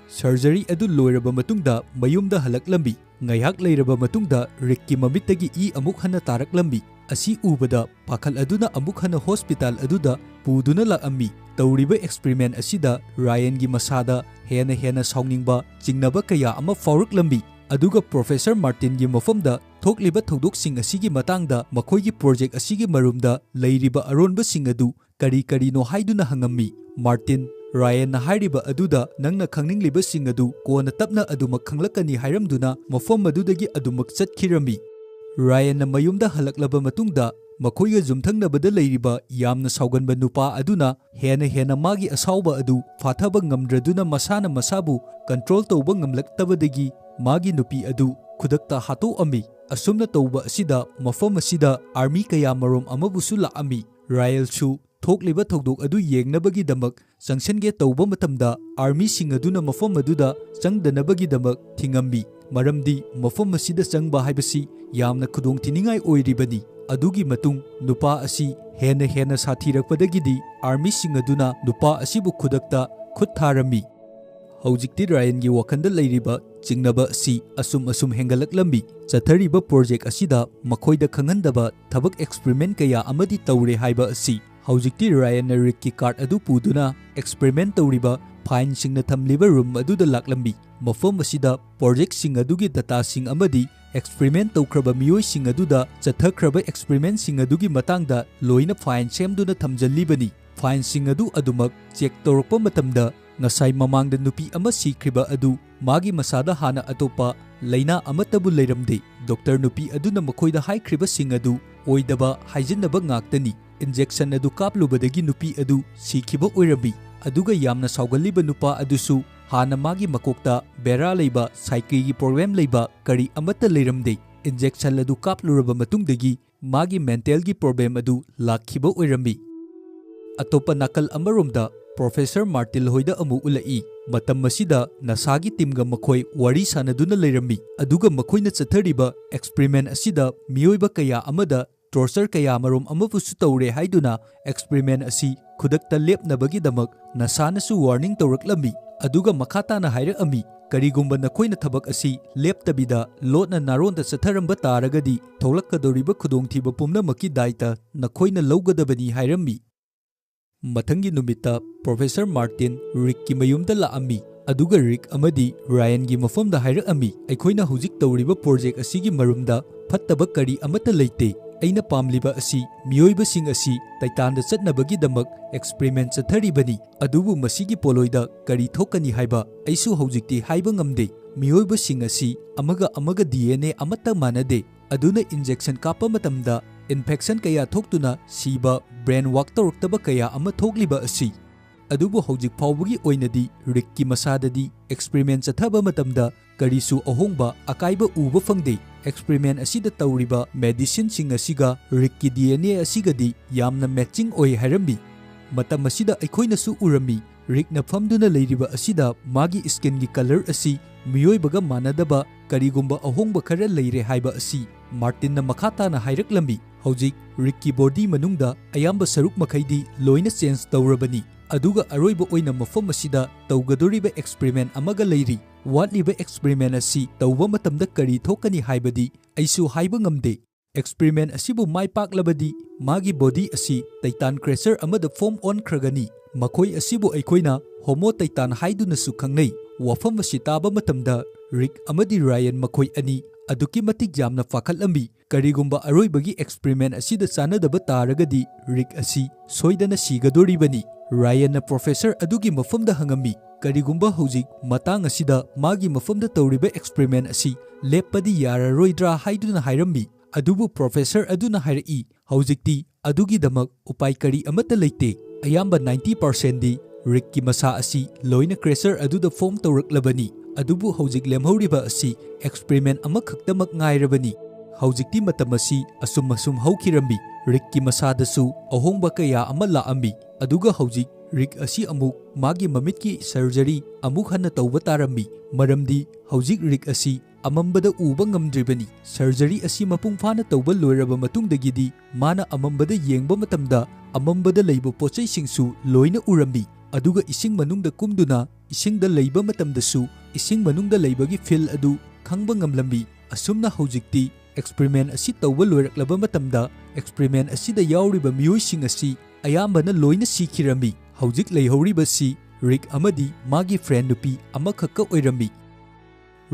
ꯁꯔꯖꯔꯤ ꯑꯗꯨ ꯂꯣꯏꯔꯕ ꯃꯇꯨꯡꯗ ꯃꯌꯨꯝꯗ ꯍꯜꯂꯛꯂꯝꯃꯤ꯫ ꯉꯥꯏꯍꯥꯛ ꯂꯩꯔꯕ ꯃꯇꯨꯡꯗ ꯔꯤꯛꯀꯤ ꯃꯃꯤꯠꯇꯒꯤ ꯏ ꯑꯃꯨꯛ ꯍꯟꯅ ꯇꯥꯔꯛꯂꯝꯃꯤ꯫ ꯑꯁꯤ ꯎꯕꯗ ꯄꯥꯈꯠ ꯑꯗꯨꯅ ꯑꯃꯨꯛ ꯍꯟꯅ ꯍꯣꯁꯄꯤꯇꯥꯜ ꯑꯗꯨꯗ ꯄꯨꯗꯨꯅ ꯂꯥꯛꯑꯝꯃꯤ꯫ ꯇꯧꯔꯤꯕ ꯑꯦꯛꯁꯄꯔꯤꯃꯦꯟ ꯑꯁꯤꯗ ꯔꯥꯌꯟꯒꯤ ꯃꯁꯥꯗ ꯍꯦꯟꯅ ꯍꯦꯟꯅ ꯁꯥꯎꯅꯤꯡꯕ, ꯆꯤꯡꯅꯕ ꯀꯌꯥ ꯑꯃ ꯐꯥꯎꯔꯛꯂꯝꯃꯤ꯫ ꯑꯗꯨꯒ ꯄ꯭ꯔꯣꯐꯦꯁꯔ ꯃꯥꯔꯇꯤꯟꯒꯤ ꯃꯐꯝꯗ ꯊꯣꯛꯂꯤꯕ ꯊꯧꯗꯣꯛꯁꯤꯡ ꯑꯁꯤꯒꯤ ꯃꯇꯥꯡꯗ, ꯃꯈꯣꯏꯒꯤ ꯄ꯭ꯔꯣꯖꯦꯛ ꯑꯁꯤꯒꯤ ꯃꯔꯨꯝꯗ ꯂꯩꯔꯤꯕ ꯑꯔꯣꯟꯕꯁꯤꯡ ꯑꯗꯨ ꯀꯔꯤ ꯀꯔꯤꯅꯣ ꯍꯥꯏꯗꯨꯅ ꯍꯪꯉꯝꯃꯤ꯫ ꯃꯥꯔꯇꯤꯟ, ꯔꯥꯌꯟꯅ ꯍꯥꯏꯔꯤꯕ ꯑꯗꯨꯗ ꯅꯪꯅ ꯈꯪꯅꯤꯡꯂꯤꯕꯁꯤꯡ ꯑꯗꯨ ꯀꯣꯟꯅ ꯇꯞꯅ ꯑꯗꯨꯃꯛ ꯈꯪꯂꯛꯀꯅꯤ ꯍꯥꯏꯔꯝꯗꯨꯅ ꯃꯐꯝ ꯑꯗꯨꯗꯒꯤ ꯑꯗꯨꯃꯛ ꯆꯠꯈꯤꯔꯝꯃꯤ꯫ ꯔꯥꯌꯟꯅ ꯃꯌꯨꯝꯗ ꯍꯜꯂꯛꯂꯕ ꯃꯇꯨꯡꯗ ꯃꯈꯣꯏꯒ ꯌꯨꯝꯊꯪꯅꯕꯗ ꯂꯩꯔꯤꯕ ꯌꯥꯝꯅ ꯁꯥꯎꯒꯟꯕ ꯅꯨꯄꯥ ꯑꯗꯨꯅ ꯍꯦꯟꯅ ꯍꯦꯟꯅ ꯃꯥꯒꯤ ꯑꯁꯥꯎꯕ ꯑꯗꯨ ꯐꯥꯊꯕ ꯉꯝꯗ꯭ꯔꯗꯨꯅ ꯃꯁꯥꯅ ꯃꯁꯥꯕꯨ ꯀꯟꯇ꯭ꯔꯣꯜ ꯇꯧꯕ ꯉꯝꯂꯛꯇꯕꯗꯒꯤ ꯃꯥꯒꯤ ꯅꯨꯄꯤ ꯑꯗꯨ ꯈꯨꯗꯛꯇ ꯍꯥꯠꯇꯣꯛꯑꯝꯃꯤ꯫ ꯑꯁꯨꯝꯅ ꯇꯧꯕ ꯑꯁꯤꯗ ꯃꯐꯝ ꯑꯁꯤꯗ ꯑꯥꯔꯃꯤ ꯀꯌꯥ ꯃꯔꯨꯝ ꯑꯃꯕꯨꯁꯨ ꯂꯥꯛꯑꯝꯃꯤ꯫ ꯔꯥꯌꯜꯁꯨ ꯊꯣꯛꯂꯤꯕ ꯊꯧꯗꯣꯛ ꯑꯗꯨ ꯌꯦꯡꯅꯕꯒꯤꯗꯃꯛ ꯆꯪꯁꯤꯟꯒꯦ ꯇꯧꯕ ꯃꯇꯝꯗ ꯑꯥꯔꯃꯤꯁꯤꯡ ꯑꯗꯨꯅ ꯃꯐꯝ ꯑꯗꯨꯗ ꯆꯪꯗꯅꯕꯒꯤꯗꯃꯛ ꯊꯤꯡꯉꯝꯃꯤ, ꯃꯔꯝꯗꯤ ꯃꯐꯝ ꯑꯁꯤꯗ ꯆꯪꯕ ꯍꯥꯏꯕꯁꯤ ꯌꯥꯝꯅ ꯈꯨꯗꯣꯡꯊꯤꯅꯤꯡꯉꯥꯏ ꯑꯣꯏꯔꯤꯕꯅꯤ꯫ ꯑꯗꯨꯒꯤ ꯃꯇꯨꯡ ꯅꯨꯄꯥ ꯑꯁꯤ ꯍꯦꯟꯅ ꯍꯦꯟꯅ ꯁꯥꯊꯤꯔꯛꯄꯗꯒꯤꯗꯤ ꯑꯥꯔꯃꯤꯁꯤꯡ ꯑꯗꯨꯅ ꯅꯨꯄꯥ ꯑꯁꯤꯕꯨ ꯈꯨꯗꯛꯇ ꯈꯨꯠ ꯊꯥꯔꯝꯃꯤ꯫ ꯍꯧꯖꯤꯛꯇꯤ ꯔꯥꯌꯟꯒꯤ ꯋꯥꯈꯜꯗ ꯂꯩꯔꯤꯕ ꯆꯤꯡꯅꯕ ꯑꯁꯤ ꯑꯁꯨꯝ ꯑꯁꯨꯝ ꯍꯦꯟꯒꯠꯂꯛꯂꯝꯃꯤ꯫ ꯆꯠꯊꯔꯤꯕ ꯄ꯭ꯔꯣꯖꯦꯛ ꯑꯁꯤꯗ ꯃꯈꯣꯏꯗ ꯈꯪꯍꯟꯗꯕ ꯊꯕꯛ ꯑꯦꯛꯁꯄꯔꯤꯃꯦꯟ ꯀꯌꯥ ꯑꯃꯗꯤ ꯇꯧꯔꯦ ꯍꯥꯏꯕ ꯑꯁꯤ꯫ ꯍꯧꯖꯤꯛꯇꯤ ꯔꯥꯌꯟꯅ ꯔꯤꯛꯀꯤ ꯀꯥꯔꯠ ꯑꯗꯨ ꯄꯨꯗꯨꯅ ꯑꯦꯛꯁꯄꯔꯤꯃꯦꯟ ꯇꯧꯔꯤꯕ ꯐꯥꯏꯟꯁꯤꯡꯅ ꯊꯝꯂꯤꯕ ꯔꯨꯝ ꯑꯗꯨꯗ ꯂꯥꯛꯂꯝꯃꯤ꯫ ꯃꯐꯝ ꯑꯁꯤꯗ ꯄ꯭ꯔꯣꯖꯦꯛꯁꯤꯡ ꯑꯗꯨꯒꯤ ꯗꯇꯥꯁꯤꯡ ꯑꯃꯗꯤ ꯑꯦꯛꯁꯄꯔꯤꯃꯦꯟ ꯇꯧꯈ꯭ꯔꯕ ꯃꯤꯑꯣꯏꯁꯤꯡ ꯑꯗꯨꯗ ꯆꯠꯊꯈ꯭ꯔꯕ ꯑꯦꯛꯁꯄꯔꯤꯃꯦꯟꯁꯤꯡ ꯑꯗꯨꯒꯤ ꯃꯇꯥꯡꯗ ꯂꯣꯏꯅ ꯐꯥꯏꯟ ꯁꯦꯝꯗꯨꯅ ꯊꯝꯖꯜꯂꯤꯕꯅꯤ꯫ ꯐꯥꯏꯟꯁꯤꯡ ꯑꯗꯨ ꯑꯗꯨꯃꯛ ꯆꯦꯛ ꯇꯧꯔꯛꯄ ꯃꯇꯝꯗ ꯉꯁꯥꯏ ꯃꯃꯥꯡꯗ ꯅꯨꯄꯤ ꯑꯃ ꯁꯤꯈ꯭ꯔꯤꯕ ꯑꯗꯨ ꯃꯥꯒꯤ ꯃꯁꯥꯗ ꯍꯥꯟꯅ ꯑꯇꯣꯞꯄ ꯂꯥꯏꯅꯥ ꯑꯃꯠꯇꯕꯨ ꯂꯩꯔꯝꯗꯦ꯫ ꯗꯣꯛꯇꯔ ꯅꯨꯄꯤ ꯑꯗꯨꯅ ꯃꯈꯣꯏꯗ ꯍꯥꯏꯈ꯭ꯔꯤꯕꯁꯤꯡ ꯑꯗꯨ ꯑꯣꯏꯗꯕ ꯍꯥꯏꯖꯤꯟꯅꯕ ꯉꯥꯛꯇꯅꯤ꯫ ꯏꯟꯖꯦꯛꯁꯟ ꯑꯗꯨ ꯀꯥꯞꯂꯨꯕꯗꯒꯤ ꯅꯨꯄꯤ ꯑꯗꯨ ꯁꯤꯈꯤꯕ ꯑꯣꯏꯔꯝꯃꯤ꯫ ꯑꯗꯨꯒ ꯌꯥꯝꯅ ꯁꯥꯎꯒꯜꯂꯤꯕ ꯅꯨꯄꯥ ꯑꯗꯨꯁꯨ ꯍꯥꯟꯅ ꯃꯥꯒꯤ ꯃꯀꯣꯛꯇ ꯕꯦꯔꯥ ꯂꯩꯕ, psyche ꯒꯤ problem ꯂꯩꯕ ꯀꯔꯤ ꯑꯃꯠꯇ ꯂꯩꯔꯝꯗꯦ꯫ ꯏꯟꯖꯦꯛꯁꯟ ꯑꯗꯨ ꯀꯥꯞꯂꯨꯔꯕ ꯃꯇꯨꯡꯗꯒꯤ ꯃꯥꯒꯤ mental ꯒꯤ problem ꯑꯗꯨ ꯂꯥꯛꯈꯤꯕ ꯑꯣꯏꯔꯝꯃꯤ꯫ ꯑꯇꯣꯞꯄ ꯅꯥꯀꯜ ꯑꯃꯔꯣꯝꯗ ꯄ꯭ꯔꯣꯐꯦꯁꯔ ꯃꯥꯔꯇꯤꯜ ꯍꯣꯏꯗ ꯑꯃꯨꯛ ꯎꯠꯂꯛꯏ꯫ ꯃꯇꯝ ꯑꯁꯤꯗ ꯅꯁꯥꯒꯤ team ꯒ ꯃꯈꯣꯏ ꯋꯥꯔꯤ ꯁꯥꯅꯗꯨꯅ ꯂꯩꯔꯝꯃꯤ, ꯑꯗꯨꯒ ꯃꯈꯣꯏꯅ ꯆꯠꯊꯔꯤꯕ experiment ꯑꯁꯤꯗ ꯃꯤꯑꯣꯏꯕ ꯀꯌꯥ ꯑꯃꯗ torture ꯀꯌꯥ ꯃꯔꯨꯝ ꯑꯃꯕꯨꯁꯨ ꯇꯧꯔꯦ ꯍꯥꯏꯗꯨꯅ experiment ꯑꯁꯤ ꯈꯨꯗꯛꯇ ꯂꯦꯞꯅꯕꯒꯤꯗꯃꯛ ꯅꯁꯥꯅꯁꯨ warning ꯇꯧꯔꯛꯂꯝꯃꯤ꯫ ꯑꯗꯨꯒ ꯃꯈꯥ ꯇꯥꯅ ꯍꯥꯏꯔꯛꯑꯝꯃꯤ, "ꯀꯔꯤꯒꯨꯝꯕ ꯅꯈꯣꯏꯅ ꯊꯕꯛ ꯑꯁꯤ ꯂꯦꯞꯇꯕꯤꯗ ꯂꯣꯠꯅ ꯅꯥꯔꯣꯟꯗ ꯆꯠꯊꯔꯝꯕ ꯇꯥꯔꯒꯗꯤ, ꯊꯣꯛꯂꯛꯀꯗꯧꯔꯤꯕ ꯈꯨꯗꯣꯡꯊꯤꯕ ꯄꯨꯝꯅꯃꯛꯀꯤ ꯗꯥꯏꯇ ꯅꯈꯣꯏꯅ ꯂꯧꯒꯗꯕꯅꯤ" ꯍꯥꯏꯔꯝꯃꯤ꯫ ꯃꯊꯪꯒꯤ ꯅꯨꯃꯤꯠꯇ ꯄ꯭ꯔꯣꯐꯦꯁꯔ ꯃꯥꯔꯇꯤꯟ ꯔꯤꯛꯀꯤ ꯃꯌꯨꯝꯗ ꯂꯥꯛꯑꯝꯃꯤ, ꯑꯗꯨꯒ ꯔꯤꯛ ꯑꯃꯗꯤ ꯔꯥꯌꯟꯒꯤ ꯃꯐꯝꯗ ꯍꯥꯏꯔꯛꯑꯝꯃꯤ, "ꯑꯩꯈꯣꯏꯅ ꯍꯧꯖꯤꯛ ꯇꯧꯔꯤꯕ project ꯑꯁꯤꯒꯤ ꯃꯔꯨꯝꯗ ꯐꯠꯇꯕ ꯀꯔꯤ ꯑꯃꯠꯇ ꯂꯩꯇꯦ꯫ ꯑꯩꯅ ꯄꯥꯝꯂꯤꯕ ꯑꯁꯤ ꯃꯤꯑꯣꯏꯕꯁꯤꯡ ꯑꯁꯤ ꯇꯥꯏꯇꯥꯟꯗ ꯆꯠꯅꯕꯒꯤꯗꯃꯛ experiment ꯆꯠꯊꯔꯤꯕꯅꯤ, ꯑꯗꯨꯕꯨ ꯃꯁꯤꯒꯤ ꯄꯣꯠꯂꯣꯏꯗ ꯀꯔꯤ ꯊꯣꯛꯀꯅꯤ ꯍꯥꯏꯕ ꯑꯩꯁꯨ ꯍꯧꯖꯤꯛꯇꯤ ꯍꯥꯏꯕ ꯉꯝꯗꯦ꯫ ꯃꯤꯑꯣꯏꯕꯁꯤꯡ ꯑꯁꯤ ꯑꯃꯒ ꯑꯃꯒ D N A ꯑꯃꯠꯇ ꯃꯥꯟꯅꯗꯦ, ꯑꯗꯨꯅ injection ꯀꯥꯞꯄ ꯃꯇꯝꯗ infection ꯀꯌꯥ ꯊꯣꯛꯇꯨꯅ ꯁꯤꯕ, brain work ꯇꯧꯔꯛꯇꯕ ꯀꯌꯥ ꯑꯃ ꯊꯣꯛꯂꯤꯕ ꯑꯁꯤ꯫ ꯑꯗꯨꯕꯨ ꯍꯧꯖꯤꯛ ꯐꯥꯎꯕꯒꯤ ꯑꯣꯏꯅꯗꯤ ꯔꯤꯛꯀꯤ ꯃꯁꯥꯗꯗꯤ experiment ꯆꯠꯊꯕ ꯃꯇꯝꯗ ꯀꯔꯤꯁꯨ ꯑꯍꯣꯡꯕ, ꯑꯀꯥꯏꯕ ꯎꯕ ꯐꯪꯗꯦ꯫ Experiment ꯑꯁꯤꯗ ꯇꯧꯔꯤꯕ medicine ꯁꯤꯡ ꯑꯁꯤꯒ ꯔꯤꯛꯀꯤ D N A ꯑꯁꯤꯒꯗꯤ ꯌꯥꯝꯅ matching ꯑꯣꯏ" ꯍꯥꯏꯔꯝꯃꯤ꯫ ꯃꯇꯝ ꯑꯁꯤꯗ ꯑꯩꯈꯣꯏꯅꯁꯨ ꯎꯔꯝꯃꯤ, ꯔꯤꯛꯅ ꯐꯝꯗꯨꯅ ꯂꯩꯔꯤꯕ ꯑꯁꯤꯗ ꯃꯥꯒꯤ skin ꯒꯤ colour ꯑꯁꯤ ꯃꯤꯑꯣꯏꯕꯒ ꯃꯥꯟꯅꯗꯕ ꯀꯔꯤꯒꯨꯝꯕ ꯑꯍꯣꯡꯕ ꯈꯔ ꯂꯩꯔꯦ ꯍꯥꯏꯕ ꯑꯁꯤ꯫ ꯃꯥꯔꯇꯤꯟꯅ ꯃꯈꯥ ꯇꯥꯅ ꯍꯥꯏꯔꯛꯂꯝꯃꯤ, "ꯍꯧꯖꯤꯛ ꯔꯤꯛꯀꯤ body ꯃꯅꯨꯡꯗ ꯑꯌꯥꯝꯕ ꯁꯔꯨꯛ ꯃꯈꯩꯗꯤ ꯂꯣꯏꯅ change ꯇꯧꯔꯕꯅꯤ, ꯑꯗꯨꯒ ꯑꯔꯣꯏꯕ ꯑꯣꯏꯅ ꯃꯐꯝ ꯑꯁꯤꯗ ꯇꯧꯒꯗꯧꯔꯤꯕ experiment ꯑꯃꯒ ꯂꯩꯔꯤ꯫ ꯋꯥꯠꯂꯤꯕ experiment ꯑꯁꯤ ꯇꯧꯕ ꯃꯇꯝꯗ ꯀꯔꯤ ꯊꯣꯛꯀꯅꯤ ꯍꯥꯏꯕꯗꯤ ꯑꯩꯁꯨ ꯍꯥꯏꯕ ꯉꯝꯗꯦ꯫ Experiment ꯑꯁꯤꯕꯨ ꯃꯥꯏ ꯄꯥꯛꯂꯕꯗꯤ ꯃꯥꯒꯤ body ꯑꯁꯤ Titan crater ꯑꯃꯗ form ꯑꯣꯟꯈ꯭ꯔꯒꯅꯤ꯫ ꯃꯈꯣꯏ ꯑꯁꯤꯕꯨ ꯑꯩꯈꯣꯏꯅ Homo Titan ꯍꯥꯏꯗꯨꯅꯁꯨ ꯈꯪꯅꯩ꯫" ꯋꯥꯐꯝ ꯑꯁꯤ ꯇꯥꯕ ꯃꯇꯝꯗ ꯔꯤꯛ ꯑꯃꯗꯤ ꯔꯥꯌꯟ ꯃꯈꯣꯏ ꯑꯅꯤ ꯑꯗꯨꯛꯀꯤ ꯃꯇꯤꯛ ꯌꯥꯝꯅ ꯄꯥꯈꯠꯂꯝꯃꯤ꯫ ꯀꯔꯤꯒꯨꯝꯕ ꯑꯔꯣꯏꯕꯒꯤ experiment ꯑꯁꯤꯗ ꯆꯥꯟꯅꯗꯕ ꯇꯥꯔꯒꯗꯤ ꯔꯤꯛ ꯑꯁꯤ ꯁꯣꯏꯗꯅ ꯁꯤꯒꯗꯣꯔꯤꯕꯅꯤ꯫ ꯔꯥꯌꯟꯅ ꯄ꯭ꯔꯣꯐꯦꯁꯔ ꯑꯗꯨꯒꯤ ꯃꯐꯝꯗ ꯍꯪꯉꯝꯃꯤ꯫ ꯀꯔꯤꯒꯨꯝꯕ ꯍꯧꯖꯤꯛ ꯃꯇꯥꯡ ꯑꯁꯤꯗ ꯃꯥꯒꯤ ꯃꯐꯝꯗ ꯇꯧꯔꯤꯕ ꯑꯦꯛꯁꯄꯔꯤꯃꯦꯟ ꯑꯁꯤ ꯂꯦꯞꯄꯗꯤ ꯌꯥꯔꯔꯣꯏꯗ꯭ꯔꯥ ꯍꯥꯏꯗꯨꯅ ꯍꯥꯏꯔꯝꯃꯤ꯫ ꯑꯗꯨꯕꯨ ꯄ꯭ꯔꯣꯐꯦꯁꯔ ꯑꯗꯨꯅ ꯍꯥꯏꯔꯛꯏ, "ꯍꯧꯖꯤꯛꯇꯤ ꯑꯗꯨꯒꯤꯗꯃꯛ ꯎꯄꯥꯏ ꯀꯔꯤ ꯑꯃꯠꯇ ꯂꯩꯇꯦ꯫ ꯑꯌꯥꯝꯕ ꯅꯥꯏꯟꯇꯤ ꯄꯥꯔꯁꯦꯟꯗꯤ ꯔꯤꯛꯀꯤ ꯃꯁꯥ ꯑꯁꯤ ꯂꯣꯏꯅ ꯀ꯭ꯔꯦꯆꯔ ꯑꯗꯨꯗ ꯐꯣꯔꯝ ꯇꯧꯔꯛꯂꯕꯅꯤ꯫ ꯑꯗꯨꯕꯨ ꯍꯧꯖꯤꯛ ꯂꯦꯝꯍꯧꯔꯤꯕ ꯑꯁꯤ ꯑꯦꯛꯁꯄꯔꯤꯃꯦꯟ ꯑꯃꯈꯛꯇꯃꯛ ꯉꯥꯏꯔꯕꯅꯤ꯫" ꯍꯧꯖꯤꯛꯇꯤ ꯃꯇꯝ ꯑꯁꯤ ꯑꯁꯨꯝ ꯑꯁꯨꯝ ꯍꯧꯈꯤꯔꯝꯃꯤ꯫ ꯔꯤꯛꯀꯤ ꯃꯁꯥꯗꯁꯨ ꯑꯍꯣꯡꯕ ꯀꯌꯥ ꯑꯃ ꯂꯥꯛꯑꯝꯃꯤ꯫ ꯑꯗꯨꯒ ꯍꯧꯖꯤꯛ ꯔꯤꯛ ꯑꯁꯤ ꯑꯃꯨꯛ ꯃꯥꯒꯤ ꯃꯃꯤꯠꯀꯤ ꯁꯔꯖꯔꯤ ꯑꯃꯨꯛ ꯍꯟꯅ ꯇꯧꯕ ꯇꯥꯔꯝꯃꯤ, ꯃꯔꯝꯗꯤ ꯍꯧꯖꯤꯛ ꯔꯤꯛ ꯑꯁꯤ ꯑꯃꯝꯕꯗ ꯎꯕ ꯉꯝꯗ꯭ꯔꯤꯕꯅꯤ꯫ ꯁꯔꯖꯔꯤ ꯑꯁꯤ ꯃꯄꯨꯡ ꯐꯥꯅ ꯇꯧꯕ ꯂꯣꯏꯔꯕ ꯃꯇꯨꯡꯗꯒꯤꯗꯤ ꯃꯥꯅ ꯑꯃꯝꯕꯗ ꯌꯦꯡꯕ ꯃꯇꯝꯗ ꯑꯃꯝꯕꯗ ꯂꯩꯕ ꯄꯣꯠꯆꯩꯁꯤꯡꯁꯨ ꯂꯣꯏꯅ ꯎꯔꯝꯃꯤ꯫ ꯑꯗꯨꯒ ꯏꯁꯤꯡ ꯃꯅꯨꯡꯗ ꯀꯨꯝꯗꯨꯅ ꯏꯁꯤꯡꯗ ꯂꯩꯕ ꯃꯇꯝꯗꯁꯨ ꯏꯁꯤꯡ ꯃꯅꯨꯡꯗ ꯂꯩꯕꯒꯤ ꯐꯤꯜ ꯑꯗꯨ ꯈꯪꯕ ꯉꯝꯂꯝꯃꯤ꯫ ꯑꯁꯨꯝꯅ ꯍꯧꯖꯤꯛꯇꯤ ꯑꯦꯛꯁꯄꯔꯤꯃꯦꯟ ꯑꯁꯤ ꯇꯧꯕ ꯂꯣꯏꯔꯛꯂꯕ ꯃꯇꯝꯗ ꯑꯦꯛꯁꯄꯔꯤꯃꯦꯟ ꯑꯁꯤꯗ ꯌꯥꯎꯔꯤꯕ ꯃꯤꯑꯣꯏꯁꯤꯡ ꯑꯁꯤ ꯑꯌꯥꯝꯕꯅ ꯂꯣꯏꯅ ꯁꯤꯈꯤꯔꯝꯃꯤ꯫ ꯍꯧꯖꯤꯛ ꯂꯩꯍꯧꯔꯤꯕꯁꯤ ꯔꯤꯛ ꯑꯃꯗꯤ ꯃꯥꯒꯤ ꯐ꯭ꯔꯦꯟ ꯅꯨꯄꯤ ꯑꯃꯈꯛꯀ ꯑꯣꯏꯔꯝꯃꯤ꯫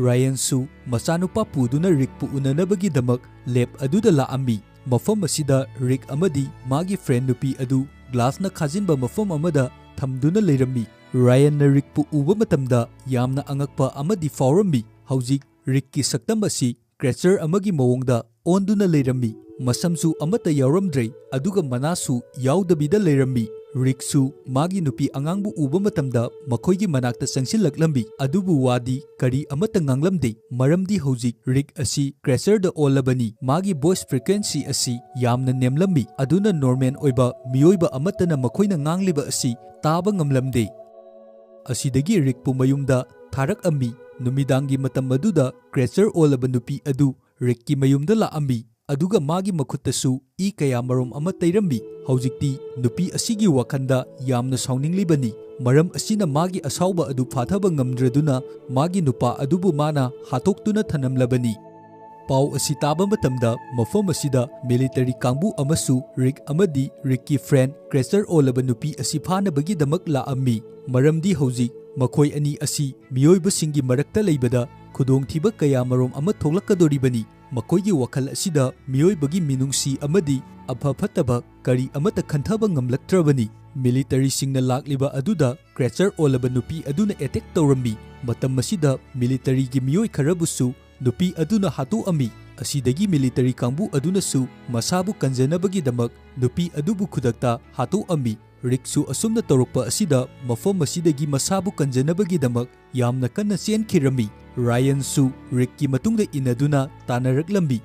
ꯔꯥꯌꯟꯁꯨ ꯃꯆꯥꯅꯨꯄꯥ ꯄꯨꯗꯨꯅ ꯔꯤꯛꯄꯨ ꯎꯅꯅꯕꯒꯤꯗꯃꯛ ꯂꯦꯕ ꯑꯗꯨꯗ ꯂꯥꯛꯑꯝꯃꯤ꯫ ꯃꯐꯝ ꯑꯁꯤꯗ ꯔꯤꯛ ꯑꯃꯗꯤ ꯃꯥꯒꯤ ꯐ꯭ꯔꯦꯟ ꯅꯨꯄꯤ ꯑꯗꯨ ꯒ꯭ꯂꯥꯁꯅ ꯈꯥꯖꯤꯟꯕ ꯃꯐꯝ ꯑꯃꯗ ꯊꯝꯗꯨꯅ ꯂꯩꯔꯝꯃꯤ꯫ ꯔꯥꯌꯟꯅ ꯔꯤꯛꯄꯨ ꯎꯕ ꯃꯇꯝꯗ ꯌꯥꯝꯅ ꯑꯉꯛꯄ ꯑꯃꯗꯤ ꯐꯥꯎꯔꯝꯃꯤ꯫ ꯍꯧꯖꯤꯛ ꯔꯤꯛꯀꯤ ꯁꯛꯇꯝ ꯑꯁꯤ ꯀ꯭ꯔꯦꯆꯔ ꯑꯃꯒꯤ ꯃꯑꯣꯡꯗ ꯑꯣꯟꯗꯨꯅ ꯂꯩꯔꯝꯃꯤ꯫ ꯃꯁꯝꯁꯨ ꯑꯃꯠꯇ ꯌꯥꯎꯔꯝꯗ꯭ꯔꯦ, ꯑꯗꯨꯒ ꯃꯅꯥꯁꯨ ꯌꯥꯎꯗꯕꯤꯗ ꯂꯩꯔꯝꯃꯤ꯫ ꯔꯤꯛꯁꯨ ꯃꯥꯒꯤ ꯅꯨꯄꯤ ꯑꯉꯥꯡꯕꯨ ꯎꯕ ꯃꯇꯝꯗ ꯃꯈꯣꯏꯒꯤ ꯃꯅꯥꯛꯇ ꯆꯪꯁꯤꯜꯂꯛꯂꯝꯃꯤ, ꯑꯗꯨꯕꯨ ꯋꯥꯗꯤ ꯀꯔꯤ ꯑꯃꯠꯇ ꯉꯥꯡꯂꯝꯗꯦ, ꯃꯔꯝꯗꯤ ꯍꯧꯖꯤꯛ ꯔꯤꯛ ꯑꯁꯤ ꯀ꯭ꯔꯦꯆꯔꯗ ꯑꯣꯜꯂꯕꯅꯤ꯫ ꯃꯥꯒꯤ ꯚꯣꯏꯁ ꯐ꯭ꯔꯤꯀ꯭ꯋꯦꯟꯁꯤ ꯑꯁꯤ ꯌꯥꯝꯅ ꯅꯦꯝꯂꯝꯃꯤ, ꯑꯗꯨꯅ ꯅꯣꯔꯃꯦꯜ ꯑꯣꯏꯕ ꯃꯤꯑꯣꯏꯕ ꯑꯃꯠꯇꯅ ꯃꯈꯣꯏꯅ ꯉꯥꯡꯂꯤꯕ ꯑꯁꯤ ꯇꯥꯕ ꯉꯝꯂꯝꯗꯦ꯫ ꯑꯁꯤꯗꯒꯤ ꯔꯤꯛꯄꯨ ꯃꯌꯨꯝꯗ ꯊꯥꯔꯛꯑꯝꯃꯤ꯫ ꯅꯨꯃꯤꯗꯥꯡꯒꯤ ꯃꯇꯝ ꯑꯗꯨꯗ ꯀ꯭ꯔꯦꯆꯔ ꯑꯣꯜꯂꯕ ꯅꯨꯄꯤ ꯑꯗꯨ ꯔꯤꯛꯀꯤ ꯃꯌꯨꯝꯗ ꯂꯥꯛꯑꯝꯃꯤ, ꯑꯗꯨꯒ ꯃꯥꯒꯤ ꯃꯈꯨꯠꯇꯁꯨ ꯏ ꯀꯌꯥ ꯃꯔꯨꯝ ꯑꯃ ꯇꯩꯔꯝꯃꯤ꯫ ꯍꯧꯖꯤꯛꯇꯤ ꯅꯨꯄꯤ ꯑꯁꯤꯒꯤ ꯋꯥꯈꯜꯗ ꯌꯥꯝꯅ ꯁꯥꯎꯅꯤꯡꯂꯤꯕꯅꯤ, ꯃꯔꯝ ꯑꯁꯤꯅ ꯃꯥꯒꯤ ꯑꯁꯥꯎꯕ ꯑꯗꯨ ꯐꯥꯊꯕ ꯉꯝꯗ꯭ꯔꯗꯨꯅ ꯃꯥꯒꯤ ꯅꯨꯄꯥ ꯑꯗꯨꯕꯨ ꯃꯥꯅ ꯍꯥꯠꯇꯣꯛꯇꯨꯅ ꯊꯅꯝꯂꯕꯅꯤ꯫ ꯄꯥꯎ ꯑꯁꯤ ꯇꯥꯕ ꯃꯇꯝꯗ ꯃꯐꯝ ꯑꯁꯤꯗ ꯃꯤꯂꯤꯇꯔꯤ ꯀꯥꯡꯕꯨ ꯑꯃꯁꯨ ꯔꯤꯛ ꯑꯃꯗꯤ ꯔꯤꯛꯀꯤ ꯐ꯭ꯔꯦꯟ ꯀ꯭ꯔꯦꯆꯔ ꯑꯣꯜꯂꯕ ꯅꯨꯄꯤ ꯑꯁꯤ ꯐꯥꯅꯕꯒꯤꯗꯃꯛ ꯂꯥꯛꯑꯝꯃꯤ, ꯃꯔꯝꯗꯤ ꯍꯧꯖꯤꯛ ꯃꯈꯣꯏ ꯑꯅꯤ ꯑꯁꯤ ꯃꯤꯑꯣꯏꯕꯁꯤꯡꯒꯤ ꯃꯔꯛꯇ ꯂꯩꯕꯗ ꯈꯨꯗꯣꯡꯊꯤꯕ ꯀꯌꯥ ꯃꯔꯨꯝ ꯑꯃ ꯊꯣꯛꯂꯛꯀꯗꯣꯔꯤꯕꯅꯤ꯫ ꯃꯈꯣꯏꯒꯤ ꯋꯥꯈꯜ ꯑꯁꯤꯗ ꯃꯤꯑꯣꯏꯕꯒꯤ ꯃꯤꯅꯨꯡꯁꯤ ꯑꯃꯗꯤ ꯑꯐ ꯐꯠꯇꯕ ꯀꯔꯤ ꯑꯃꯠꯇ ꯈꯟꯊꯕ ꯉꯝꯂꯛꯇ꯭ꯔꯕꯅꯤ꯫ ꯃꯤꯂꯤꯇꯔꯤꯁꯤꯡꯅ ꯂꯥꯛꯂꯤꯕ ꯑꯗꯨꯗ ꯀ꯭ꯔꯦꯆꯔ ꯑꯣꯜꯂꯕ ꯅꯨꯄꯤ ꯑꯗꯨꯅ ꯑꯦꯇꯦꯛ ꯇꯧꯔꯝꯃꯤ꯫ ꯃꯇꯝ ꯑꯁꯤꯗ ꯃꯤꯂꯤꯇꯔꯤꯒꯤ ꯃꯤꯑꯣꯏ ꯈꯔꯕꯨꯁꯨ ꯅꯨꯄꯤ ꯑꯗꯨꯅ ꯍꯥꯠꯇꯣꯛꯑꯝꯃꯤ꯫ ꯑꯁꯤꯗꯒꯤ ꯃꯤꯂꯤꯇꯔꯤ ꯀꯥꯡꯕꯨ ꯑꯗꯨꯅꯁꯨ ꯃꯁꯥꯕꯨ ꯀꯟꯖꯅꯕꯒꯤꯗꯃꯛ ꯅꯨꯄꯤ ꯑꯗꯨꯕꯨ ꯈꯨꯗꯛꯇ ꯍꯥꯠꯇꯣꯛꯑꯝꯃꯤ꯫ ꯔꯤꯛꯁꯨ ꯑꯁꯨꯝꯅ ꯇꯧꯔꯛꯄ ꯑꯁꯤꯗ ꯃꯐꯝ ꯑꯁꯤꯗꯒꯤ ꯃꯁꯥꯕꯨ ꯀꯟꯖꯅꯕꯒꯤꯗꯃꯛ ꯌꯥꯝꯅ ꯀꯟꯅ ꯆꯦꯟꯈꯤꯔꯝꯃꯤ꯫ ꯔꯥꯌꯟꯁꯨ ꯔꯤꯛꯀꯤ ꯃꯇꯨꯡꯗ ꯏꯟꯅꯗꯨꯅ ꯇꯥꯟꯅꯔꯛꯂꯝꯃꯤ꯫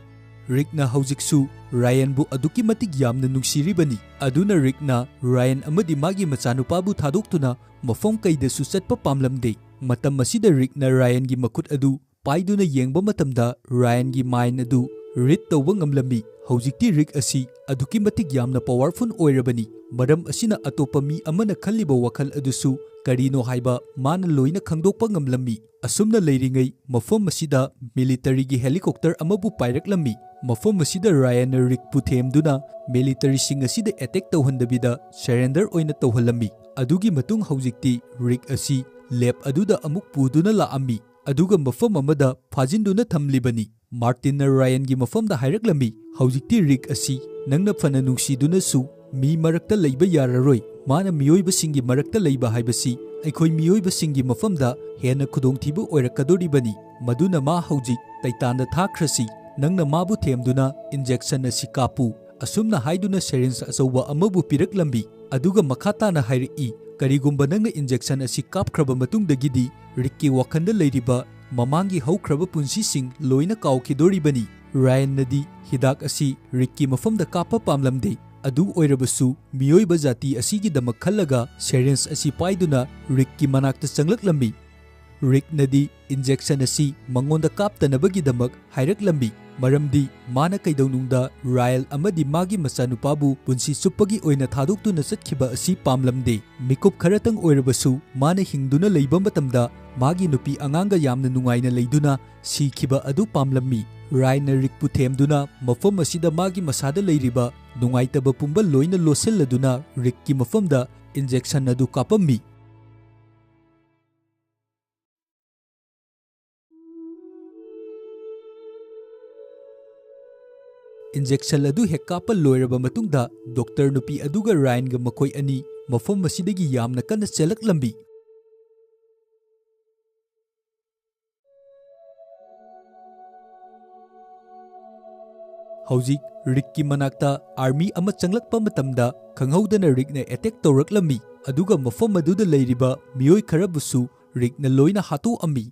ꯔꯤꯛꯅ ꯍꯧꯖꯤꯛꯁꯨ ꯔꯥꯌꯟꯕꯨ ꯑꯗꯨꯛꯀꯤ ꯃꯇꯤꯛ ꯌꯥꯝꯅ ꯅꯨꯡꯁꯤꯔꯤꯕꯅꯤ꯫ ꯑꯗꯨꯅ ꯔꯤꯛꯅ ꯔꯥꯌꯟ ꯑꯃꯗꯤ ꯃꯥꯒꯤ ꯃꯆꯥꯅꯨꯄꯥꯕꯨ ꯊꯥꯗꯣꯛꯇꯨꯅ ꯃꯐꯝ ꯀꯩꯗꯁꯨ ꯆꯠꯄ ꯄꯥꯝꯂꯝꯗꯦ꯫ ꯃꯇꯝ ꯑꯁꯤꯗ ꯔꯤꯛꯅ ꯔꯥꯌꯟꯒꯤ ꯃꯈꯨꯠ ꯑꯗꯨ ꯄꯥꯏꯗꯨꯅ ꯌꯦꯡꯕ ꯃꯇꯝꯗ ꯔꯥꯌꯟꯒꯤ ꯃꯥꯏꯟ ꯑꯗꯨ ꯔꯤꯗ ꯇꯧꯕ ꯉꯝꯂꯝꯃꯤ꯫ ꯍꯧꯖꯤꯛꯇꯤ ꯔꯤꯛ ꯑꯁꯤ ꯑꯗꯨꯛꯀꯤ ꯃꯇꯤꯛ ꯌꯥꯝꯅ ꯄꯥꯋꯔꯐꯨꯜ ꯑꯣꯏꯔꯕꯅꯤ꯫ ꯃꯔꯝ ꯑꯁꯤꯅ ꯑꯇꯣꯞꯄ ꯃꯤ ꯑꯃꯅ ꯈꯜꯂꯤꯕ ꯋꯥꯈꯜ ꯑꯗꯨꯁꯨ ꯀꯔꯤꯅꯣ ꯍꯥꯏꯕ ꯃꯥꯅ ꯂꯣꯏꯅ ꯈꯪꯗꯣꯛꯄ ꯉꯝꯂꯝꯃꯤ꯫ ꯑꯁꯨꯝꯅ ꯂꯩꯔꯤꯉꯩ ꯃꯐꯝ ꯑꯁꯤꯗ ꯃꯤꯂꯤꯇꯔꯤꯒꯤ ꯍꯦꯂꯤꯀꯣꯞꯇꯔ ꯑꯃꯕꯨ ꯄꯥꯏꯔꯛꯂꯝꯃꯤ꯫ ꯃꯐꯝ ꯑꯁꯤꯗ ꯔꯥꯌꯟꯅ ꯔꯤꯛꯄꯨ ꯊꯦꯝꯗꯨꯅ ꯃꯤꯂꯤꯇꯔꯤꯁꯤꯡ ꯑꯁꯤꯗ ꯑꯦꯇꯦꯛ ꯇꯧꯍꯟꯗꯕꯤꯗ ꯁꯔꯦꯟꯗꯔ ꯑꯣꯏꯅ ꯇꯧꯍꯜꯂꯝꯃꯤ꯫ ꯑꯗꯨꯒꯤ ꯃꯇꯨꯡ ꯍꯧꯖꯤꯛꯇꯤ ꯔꯤꯛ ꯑꯁꯤ ꯂꯦꯞ ꯑꯗꯨꯗ ꯑꯃꯨꯛ ꯄꯨꯗꯨꯅ ꯂꯥꯛꯑꯝꯃꯤ꯫ ꯑꯗꯨꯒ ꯃꯐꯝ ꯑꯃꯗ ꯐꯥꯖꯤꯟꯗꯨꯅ ꯊꯝꯂꯤꯕꯅꯤ꯫ ꯃꯥꯔꯇꯤꯟꯅ ꯔꯥꯌꯟꯒꯤ ꯃꯐꯝꯗ ꯍꯥꯏꯔꯛꯂꯝꯃꯤ, "ꯍꯧꯖꯤꯛꯇꯤ ꯔꯤꯛ ꯑꯁꯤ ꯅꯪꯅ ꯐꯅ ꯅꯨꯡꯁꯤꯗꯨꯅꯁꯨ ꯃꯤ ꯃꯔꯛꯇ ꯂꯩꯕ ꯌꯥꯔꯔꯣꯏ꯫ ꯃꯥꯅ ꯃꯤꯑꯣꯏꯕꯁꯤꯡꯒꯤ ꯃꯔꯛꯇ ꯂꯩꯕ ꯍꯥꯏꯕꯁꯤ ꯑꯩꯈꯣꯏ ꯃꯤꯑꯣꯏꯕꯁꯤꯡꯒꯤ ꯃꯐꯝꯗ ꯍꯦꯟꯅ ꯈꯨꯗꯣꯡꯊꯤꯕ ꯑꯣꯏꯔꯛꯀꯗꯧꯔꯤꯕꯅꯤ꯫ ꯃꯗꯨꯅ ꯃꯥ ꯍꯧꯖꯤꯛ ꯇꯩꯇꯥꯟꯗ ꯊꯥꯈ꯭ꯔꯁꯤ꯫ ꯅꯪꯅ ꯃꯥꯕꯨ ꯊꯦꯝꯗꯨꯅ ꯏꯟꯖꯦꯛꯁꯟ ꯑꯁꯤ ꯀꯥꯞꯄꯨ꯫" ꯑꯁꯨꯝꯅ ꯍꯥꯏꯗꯨꯅ ꯁꯦꯔꯤꯟꯖ ꯑꯆꯧꯕ ꯑꯃꯕꯨ ꯄꯤꯔꯛꯂꯝꯃꯤ꯫ ꯑꯗꯨꯒ ꯃꯈꯥ ꯇꯥꯅ ꯍꯥꯏꯔꯛꯏ, "ꯀꯔꯤꯒꯨꯝꯕ ꯅꯪꯅ ꯏꯟꯖꯦꯛꯁꯟ ꯑꯁꯤ ꯀꯥꯞꯈ꯭ꯔꯕ ꯃꯇꯨꯡꯗꯒꯤꯗꯤ ꯔꯤꯛꯀꯤ ꯋꯥꯈꯜꯗ ꯂꯩꯔꯤꯕ ꯃꯃꯥꯡꯒꯤ ꯍꯧꯈ꯭ꯔꯕ ꯄꯨꯟꯁꯤꯁꯤꯡ ꯂꯣꯏꯅ ꯀꯥꯎꯈꯤꯗꯣꯔꯤꯕꯅꯤ꯫" ꯔꯥꯌꯟꯅꯗꯤ ꯍꯤꯗꯥꯛ ꯑꯁꯤ ꯔꯤꯛꯀꯤ ꯃꯐꯝꯗ ꯀꯥꯞꯄ ꯄꯥꯝꯂꯝꯗꯦ꯫ ꯑꯗꯨ ꯑꯣꯏꯔꯕꯁꯨ ꯃꯤꯑꯣꯏꯕ ꯖꯥꯇꯤ ꯑꯁꯤꯒꯤꯗꯃꯛ ꯈꯜꯂꯒ ꯁꯦꯔꯤꯟꯖ ꯑꯁꯤ ꯄꯥꯏꯗꯨꯅ ꯔꯤꯛꯀꯤ ꯃꯅꯥꯛꯇ ꯆꯪꯂꯛꯂꯝꯃꯤ꯫ ꯔꯤꯛꯅꯗꯤ ꯏꯟꯖꯦꯛꯁꯟ ꯑꯁꯤ ꯃꯉꯣꯟꯗ ꯀꯥꯞꯇꯅꯕꯒꯤꯗꯃꯛ ꯍꯥꯏꯔꯛꯂꯝꯃꯤ, ꯃꯔꯝꯗꯤ ꯃꯥꯅ ꯀꯩꯗꯧꯅꯨꯡꯗ ꯔꯥꯌꯜ ꯑꯃꯗꯤ ꯃꯥꯒꯤ ꯃꯆꯥꯅꯨꯄꯥꯕꯨ ꯄꯨꯟꯁꯤ ꯆꯨꯞꯄꯒꯤ ꯑꯣꯏꯅ ꯊꯥꯗꯣꯛꯇꯨꯅ ꯆꯠꯈꯤꯕ ꯑꯁꯤ ꯄꯥꯝꯂꯝꯗꯦ꯫ ꯃꯤꯀꯨꯞ ꯈꯔꯇꯪ ꯑꯣꯏꯔꯕꯁꯨ ꯃꯥꯅ ꯍꯤꯡꯗꯨꯅ ꯂꯩꯕ ꯃꯇꯝꯗ ꯃꯥꯒꯤ ꯅꯨꯄꯤ ꯑꯉꯥꯡꯒ ꯌꯥꯝꯅ ꯅꯨꯡꯉꯥꯏꯅ ꯂꯩꯗꯨꯅ ꯁꯤꯈꯤꯕ ꯑꯗꯨ ꯄꯥꯝꯂꯝꯃꯤ꯫ ꯔꯥꯌꯟꯅ ꯔꯤꯛꯄꯨ ꯊꯦꯝꯗꯨꯅ ꯃꯐꯝ ꯑꯁꯤꯗ ꯃꯥꯒꯤ ꯃꯁꯥꯗ ꯂꯩꯔꯤꯕ ꯅꯨꯡꯉꯥꯏꯇꯕ ꯄꯨꯝꯕ ꯂꯣꯏꯅ ꯂꯣꯠꯁꯤꯜꯂꯗꯨꯅ ꯔꯤꯛꯀꯤ ꯃꯐꯝꯗ ꯏꯟꯖꯦꯛꯁꯟ ꯑꯗꯨ ꯀꯥꯞꯄꯝꯃꯤ꯫ ꯏꯟꯖꯦꯛꯁꯟ ꯑꯗꯨ ꯍꯦꯛ ꯀꯥꯞꯄ ꯂꯣꯏꯔꯕ ꯃꯇꯨꯡꯗ, ꯗꯣꯛꯇꯔ ꯅꯨꯄꯤ ꯑꯗꯨꯒ ꯔꯥꯌꯟꯒ ꯃꯈꯣꯏ ꯑꯅꯤ ꯃꯐꯝ ꯑꯁꯤꯗꯒꯤ ꯌꯥꯝꯅ ꯀꯟꯅ ꯆꯦꯜꯂꯛꯂꯝꯃꯤ꯫ ꯍꯧꯖꯤꯛ ꯔꯤꯛꯀꯤ ꯃꯅꯥꯛꯇ ꯑꯥꯔꯃꯤ ꯑꯃ ꯆꯪꯂꯛꯄ ꯃꯇꯝꯗ, ꯈꯪꯍꯧꯗꯅ ꯔꯤꯛꯅ ꯑꯦꯇꯦꯛ ꯇꯧꯔꯛꯂꯝꯃꯤ, ꯑꯗꯨꯒ ꯃꯐꯝ ꯑꯗꯨꯗ ꯂꯩꯔꯤꯕ ꯃꯤꯑꯣꯏ ꯈꯔꯕꯨꯁꯨ ꯔꯤꯛꯅ ꯂꯣꯏꯅ ꯍꯥꯠꯇꯣꯛꯑꯝꯃꯤ꯫